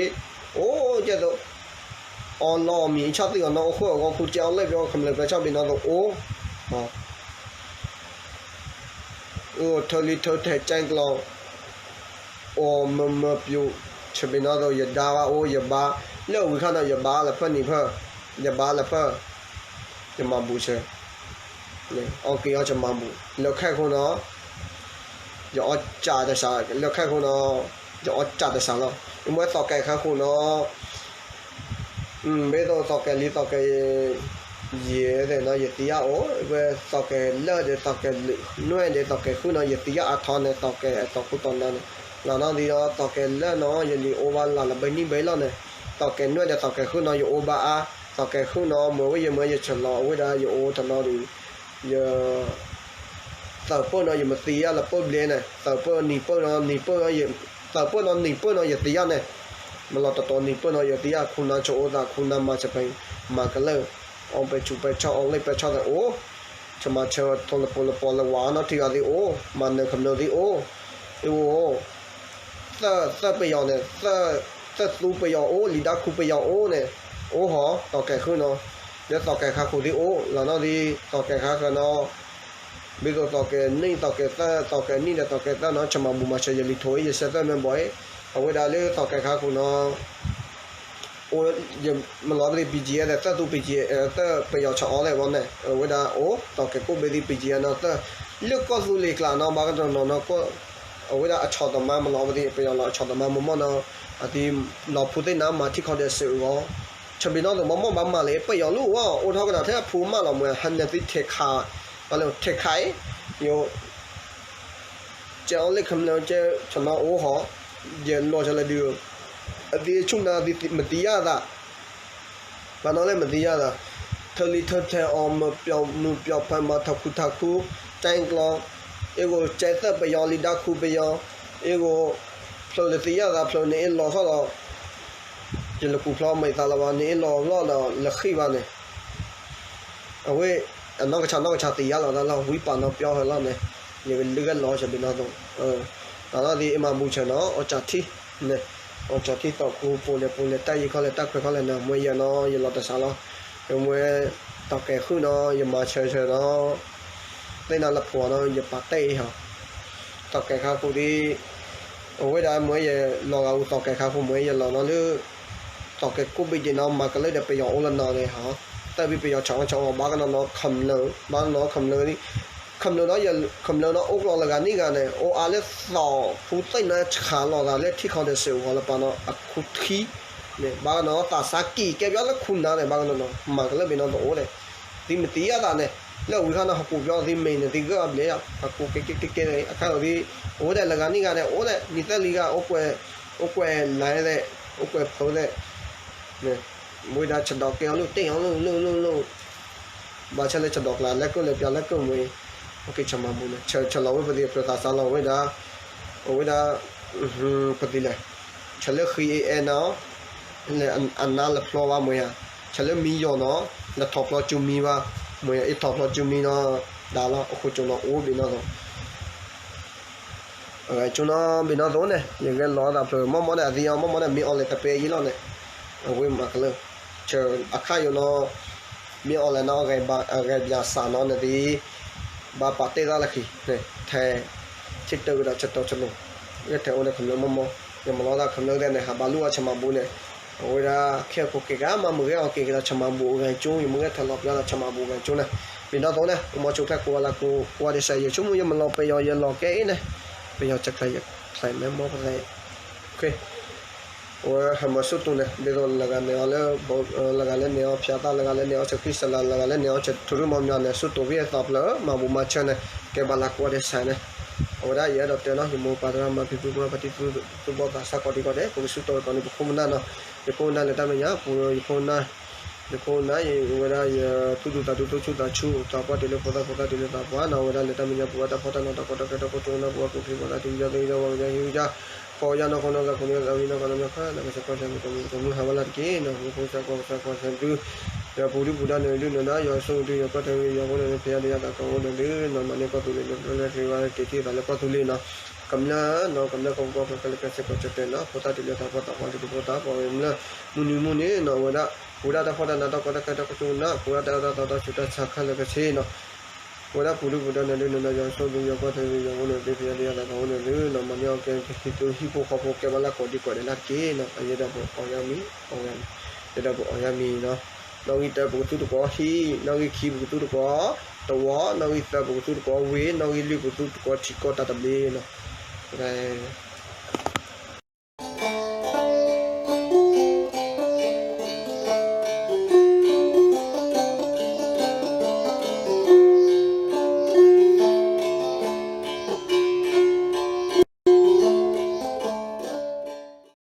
အိၣ်ကဲသိး အီၣ်လီၤအီၣ်မံၤ အဆၣ်သံအီၤနီၤ အိၣ်ဃိအဂီၢ်ခူကဲအီၣ်လၢပျီ ခမျၢၢ်ပျီဆၣ်ဘ့ၣ်နီၤသိးအိၣ် အိၣ်ထၢလံထၢထဲးကၠဲၣ်ကျီ အိၣ်မၢမၢပျိ ဆၢဘ့ၣ်နီၤသိး ယဒါဝဲအိၣ် ယဘါ လၢဝံၤခါနီၤ ယဘါလၢဖၢနံၤဖၢ ယဘါလၢဖၢ ယမၤဘူၣ်ဆၢ အီၣ်က့ၤအီၣ်ဆၢမၤဘူၣ် လၢခဲခိၣ်နီၤ ယအီၣ်စၢ်တစး လၢခဲခိၣ်နီၤ ယအီၣ်စၢ်တစးလီၤ အမ့ၢ်သီၣ်ကဲၤခါခိၣ်နီၤ မ့ၢ်သိးသီၣ်ကဲၤလံသီၣ်ကဲၤ ယဲၢ်သ့ၣ်နီၤ ယသံယၢ်အိၣ် ဝဲသီၣ်ကဲၤလၢၢ်ဒီးသီၣ်ကဲၤနွဲၣ်ဒီးသီၣ်ကဲၤဃုနီၤ ယသံယၢ်အါထီၣ်န့ၣ် သီၣ်ကဲၤအသီခိၣ်တီနါန့ၣ် လီၤနီၢ်သံဒီး သီၣ်ကဲၤလၢၢ်နီၤ ယလံၤအိၣ်ဘၣ်လၢ်လၢဘဲနံၣ်ဘဲလီၤန့ၣ် သီၣ်ကဲၤနွဲၣ်ဒီးသီၣ်ကဲၤဃုနီၤ ယအိၣ်ဘၣ်အါ သီၣ်ကဲၤဃုနီၤ မ့ၢ်ဝဲယမ့ၢ်ယဆၢလီၤ အဝဲဒၣ်ယအိၣ်တနီၤဒီး ယ သၢပၢၢ်နီၤ ယမ့ၢ်သံယၢ်လၢပၢၢ်ဘျဲၣ်န့ၣ် သၢပၢၢ်နံၤပၢၢ်နီၤ နံၤပၢၢ်နီၤ ယ သၢပၢၢ်နီၤ နံၤပၢၢ်နီၤ ယသံယၢ်န့ၣ် မ့ၢ်လီၤတတီၤနံၤပၢၢ်နီၤ ယသံယၢ် ခိၣ်နၢ်ဆိအိၣ်သး ခိၣ်နၢ်မၤစၢၤဖဲ မၤကလၢၢ် အီၣ်ပဲဆူးပဲဆီ အီၣ်လ့ၣ်ပဲဆီသ့ၣ်အိၣ် ဆၢမၤဆၢထိၣ်လပီၤလပီၤလၢဝၤနီၢ်ထံဂၤသ့ၣ်အိၣ် မၤနၢၤခမျၢၢ်သ့ၣ်အိၣ် အ့ၣ်အိၣ် သၢ သၢပယီၤန့ၣ် သၢသူပယီၤအိၣ် လံာ်ဒါခူပယီၤအိၣ်န့ၣ် အိၣ်ဟီ သီၣ်ကဲၤဃုနီၤ လၢသီၣ်ကဲၤခါခိၣ်သ့ၣ်အိၣ် လီၤနီၢ်သံ သီၣ်ကဲၤခါဃၢၤနီၤ ဘ့ၣ်သိးသီၣ်ကဲၤနံၣ် သီၣ်ကဲၤသၢ သီၣ်ကဲၤနံၣ်ဒီးသီၣ်ကဲၤသၢနီၤ ဆၢမၤဘူၣ်မၤဆၢယလံၤထိၣ်အံၤ ယဆၢသၢမ့ၢ်ဘီၣ်အံၤ အဝဲဒၣ်လၢသီၣ်ကဲၤခါခိၣ်နီၤ အိၣ် ယမၤလီၤပသံ ပံကံယဲ သၢသူ ပံကံယဲ သၢပယီၤဆၣ်အီၤသ့ၣ်ဘီန့ၣ် အဝဲဒၣ်အိၣ် တီၢ်ကဲၤကိၣ်ဘ့ၣ်သံ ပံကံယဲနီၤ သၢ လၢကီၢ်သူလ့ၤကျါနီၤ ဘၣ်ကနီၤနီၤနီၤ အဝဲဒၣ်အဆီၣ်သမါ မၤလီၤပသံ ပယီၤလီၤအဆီၣ်သမါ မ့ၢ်မ့ၢ်နီၤ အသံလီၤဖူသ့ၣ်နါ မၤထံကီၢ်ဒီးစ့ၢ်ကီး ဆၢဘ့ၣ်နီၣ်သိး မ့ၢ်မ့ၢ်ဘၣ်မၤလၢ ပယီၤလၢအိၣ် အိၣ်ထီၣ်ကနၣ်ထဲအဖူမၢလီၤ မ့ၢ် ဟဲနသံထဲခး ဘၣ်လၢထဲခးအံၤ ယိၤ ကဲအီၤလၢခမျၢၢ် ကဲဆီၣ်နီၤအိၣ်ဟီ ယလီၤဆီလၢဒုး အသံဆူၣ်နၤ မသံယၣ်သး ဘၣ်နီၤလၢမသံယၣ်သး ထၢလံထၢထဲအီၤ မၤပျီမုၢ်ပျီဖး မၤထးခူထးခူ ကၠဲကျီ အ့ၣ်ဂိၣ်ကဲသၢပယီၤ လံာ်ဒါခူပယီၤ အ့ၣ်ဂိၣ် ဖျၢၣ်လၢသံယၣ်သး ဖျၢၣ်န့ၣ်အ့ၣ်လီၤထီၣ်ဒီး ယလၢကူၣ်ဖျီမၤအသးလၢၤဘၣ် န့ၣ်အ့ၣ်လီၤလီၢ်ဒီးလၢဃံဘၣ်န့ၣ် အဝဲ အနီၢ်ကဆၣ်နီၢ်ကဆၣ်သံယါလီၤတၢ်လီၢ် ဝံပာ်နီၢ်ပျီဟဲလီၤန့ၣ် ယကလုၢ်ဂဲၤလီၤဆၢဘ့ၣ်နီၣ်သိး တၢ်လီၢ်သံအ့ၣ်မၤဘူၣ်ဆၢနီၤ အီၣ်ကၠၣ်ထံ န့ၣ် အီၣ်ကၠၣ်ထံသီၣ်ခူ ပိာ်လဲၤပိာ်လဲၤ တၢ်ယံၤခီလဲၣ် တၢ်ခွဲးခီလဲၣ်န့ၣ် မ့ၢ်ယဲနီၤ ယလီၤတစးလီၤ ယမ့ၢ် တီၢ်ကဲၤဃုာ်နီၤ ယမၤဆၢဆၢနီၤ သ့ၣ်နၤလၢဖှီၣ်နီၤ ယပာ်တဲအံၤဟီ တီၢ်ကဲၤခါဃိသံ အဝဲဒၣ်မ့ၢ်ယလီၤဂာ်အူ တီၢ်ကဲၤခါဃိ မ့ၢ်ယလီၤနီၤလၢ တီၢ်ကဲၤကိးဘ့ၣ်က့ၤနီၤ မၤကလၢဒီးပယီၤအိၣ်လၢနီၤန့ၣ်ဟီ သၢဘ့ၣ်ပယီၤဆၣ်အီၣ်ဆၣ်အီၣ် ဘၣ်ကနီၤနီၤ ခမျၢၢ် ဘၣ်ကနီၤခမျၢၢ် ခမျၢၢ်နီၤ ခမျၢၢ်နီၤ အိၣ်ကျီလၢဂၤန့ၢ်ဂၤန့ၣ် အိၣ်အါလၢသီၣ်ဖူသ့ၣ်နါဆှၤလီၤသးလၢထံခီဒီးစ့ၢ်ကီးလၢပာ်နီၤ အခူထံ န့ၣ် ဘၣ်ကနီၤသးစါကံၢ်ကဲပၠီလၢခူနၤန့ၣ် ဘၣ်ကနီၤနီၤ မၤကလၢဘ့ၣ်နီၣ်သိးအိၣ်န့ၣ် သံမသံယါသးန့ၣ် လၢဝံၤခါနီၤ ဟီၣ်ခိၣ်ပၠီသံမ့ၢ်န့ၣ် သံဂၢၢ်အဘျဲၣ် ဟီၣ်ခိၣ်ကဲကဲကဲကဲ အခါအံၤသံ အိၣ်ဝဲဒၣ်လၢဂၤန့ၢ်ဂၤန့ၣ် အိၣ်ဒၣ် နံၣ်သၢလံဂၤ အိၣ်ကွဲး အိၣ်ကွဲးလဲၤသဲး အိၣ်ကွဲးဖုးသဲး ဝံၤဒၣ်ဆဒိးကဲအီၤလၢတ့ၢ်အီၤလၢလၢလၢလၢ ဘၣ်ဆၣ်လၢဆဒိးကျါ လဲၤကၢၣ်လဲၤပၠီလဲၤကၢၣ်မ့ၢ် အက့ၤဆၢမၤဘူၣ်န့ၣ် ဆၢလီၤဝဲပသံးအဖျၢၣ်သးစါလီၤဝဲဒၣ် အဝဲဒၣ် ပသံးလဲၣ် ဆၢလၢဃံအအဲၣ်နီၤ လၢအနါလၢဖျီဘၣ်မ့ၢ်ဧါ ဆၢလၢမံယီၤနီၤ လၢထီၣ်ဖျီကၠူမံဘၣ် မ့ၢ်ဧါ အ့ၣ်ထီၣ်ဖျီကၠူမံနီၤ ဒၣ်လီၤ အဃိကၠိနီၤအိၣ်ဘ့ၣ်နီၣ်သိး အဂဲၤကၠိနီၤဘ့ၣ်နီၣ်သိးန့ၣ် ယဂဲၤလီၤသးဖျၢၣ် မ့ၢ်မ့ၢ်န့ၣ် အသံအီၤ မ့ၢ်မ့ၢ်န့ၣ် မ့ၢ်အီၤလဲၤတပဲယံၤလီၤန့ၣ် အဝဲမၤကလၢ ဆၢအခါယိၤနီၤ မ့ၢ်အီၤလဲၤနီၤ အဂဲၤဘၠၣ်စၢ်နီၤန့ၣ်သံ ဘၣ်ပာ်တ့ၢ်သးလၢခံ ထဲ ထံၣ်တၢ်ဝဲဒၣ်ဆၢတီဆၢလိၤ ဂဲၤထဲအိၣ်န့ၣ် ခမျၢၢ်မ့ၢ်မ့ၢ် ယမၤလီၤသးခမျၢၢ်သ့ၣ်န့ၣ် ဟးဘၣ်လူၤအီၣ်ဆၢမၤဘူၣ်န့ၣ် အဝဲဒၣ် ခဲအံၤက့ၤကမၤမုၢ်ဂဲၤအီၤက့ၤက့ၤဒီးဆၢမၤဘူၣ်အဂဲၤကၠိ ယမုၢ်ဂဲၤထဲလီၤပျီဒီးဆၢမၤဘူၣ်အဂဲၤကၠိန့ၣ် ဘ့ၣ်နီၣ်သိးန့ၣ် ကမီၤဆိဖျဲၣ်ကိးဂၤလၢကိးဂၤဒဲးစဲး ယဆိကမိၣ်ယမၤလီၤပယီၤယလီၤကဲအံၤန့ၣ် ပယီၤစဲးကျဲယဖျဲးမ့ၢ်မ့ၢ်ပသဲ အဝဲဟဲမၤဆူၣ်တူၢ်န့ၣ် ဒ်သိးလၢဂၤန့ၣ်အီၤလၢ လၢဂၤလၢန့ၣ်အီၤဖၠးသၣ် လၢဂၤလၢန့ၣ်အီၤဆၢခံစလၤ လၢဂၤလၢန့ၣ်အီၤဆၢထူရူၢ်မီၢ်မၠၢ်န့ၣ် ဆူၣ်တူၢ်ဂ့ၢ်အသီဖျၢၣ် မၤဘူၣ်မၤဆၢန့ၣ် ကဲဘၣ်လၢကိးဂၤဒဲးစဲးန့ၣ် အဝဲဒၣ်ယအဲၣ်ဒိးတဲနီၤ ယမိၢ်ပၢ်သရၣ်မၤဖံးဖုဖိလၢပတံၤသူၣ်ဘီၣ်သးစၢ်ကိးဒံကိးဒဲး ပကစူၢ်တီၤကတီၤန့ၣ် ပခိၣ်ပနၢ်နီၤ ယခိၣ်ပနၢ်လၢတၢ်မဲာ်ညါ ပူၤယခိၣ်ပနၢ် ယခိၣ်ပနၢ် အဝဲဒၣ်ယသူၣ်ဒူသးဒူ သူၣ်ဆူၣ်သးဆူၣ် သးပှၢ်တုၤလၢဖိသၣ် ဖိသၣ်တုၤလၢသးပှၢ်နီၤ အဝဲဒၣ်လၢတၢ်မဲာ်ညါ ပူၤဝဲတၢ်ဖှီၣ်တၢ်နး တၢ်ကီတၢ်ခဲ တၢ်ခိၣ်ကၠိကနၣ် ပူၤဝဲကူၣ်ဖံး ဖိသၣ်တုၤယီၤသ့ၣ်ယီၤ ဝဲယၤဟံးဝဲယၤ ဖီယၤနီၢ်ခိနီၢ်သးခိၣ်န့ၣ် သးဝံၤနီၢ်ကီၢ်နီၢ်မ့ၢ်ဃါ လၢကဆၢကီၢ်ဆၢ ပကမုၢ်ဟးဝဲလၢတက့ၢ်နီၤ မူခိၣ်စၢ်ကီၢ်စၢ်ကီၢ်ဆၢဒု ယပူၤဒုပူၤဒါန့ၣ်ဒုနီၤ ယွၤဆိၣ်ဂ့ၤဒု ယွၤကိးထီၣ်ယွၤဖိန့ၣ် ဖဲယၤဒုးယၤသးကီအိၣ်န့ၣ်ဒုနီၤ မၤန့ၢ်ကီၢ်သူလ့ၤန့ၣ် လၢလၢက့ၤဝဲက့ၤထံၣ်သးလၢကီၢ်သူလ့ၤနီၤ ကမျၢၢ်နီၤ ကမျၢၢ်ကီၢ်ပူၤကီၢ်ချၢလၢကဆၢကီၢ်ဆၢတဲာ်နီၤ ဖိသၣ်တုၤလၢသးပှၢ် သးပှၢ်တုၤလၢဖိသၣ် ပှၤဝဲၤမျၢၢ် မုၢ်နံၤမုၢ်နံၤနီၤ အဝဲဒၣ် ပူၤဒၣ်တၢ်ဖှီၣ်တၢ်နး တၢ်ကီတၢ်ခဲ တၢ်ခိၣ်ကၠိကနၣ် ပူၤဒၣ်တၢ်အၢတၢ်သီ တၢ်ဆူးတၢ်ဆါခဲလၢာ်ခဲဆ့နီၤ ပဝဲဒၣ်ပူၤဒုပူၤဒါန့ၣ်ဒုနီၤ ယွၤဆိၣ်ဂ့ၤ ယွၤကွၢ်ထွဲ ယွၤအိၣ်န့ၣ်ဒု ဖဲယၤဒုးယၤသးကီအိၣ်န့ၣ်ဒုနီၤ မၤန့ၢ်အီၤကဲက့ၤ ဟံၣ်ဖိဃီဖိကဲဘၣ်လၢကိးဒံကိးဒဲးလၢတက့ၢ်နီၤ အယဲဒၣ်ပအီၣ်ယၤမံၤ အီၣ်ယၤမံၤ ယဲဒၣ်ပအီၣ်ယၤမံၤနီၤ နီၣ်ဂံၢ်တၢပကသူတကိး ဟံၣ် နီၣ်ဂံၢ်ခံပကသူတကိး တဝီ နီၣ်ဂံၢ်သၢပကသူတကိး ဝ့ၢ် နီၣ်ဂံၢ်လွံၢ်ပကသူတကိး ထံကီၢ်တၢ်တဘျ့နီၤ ကဲ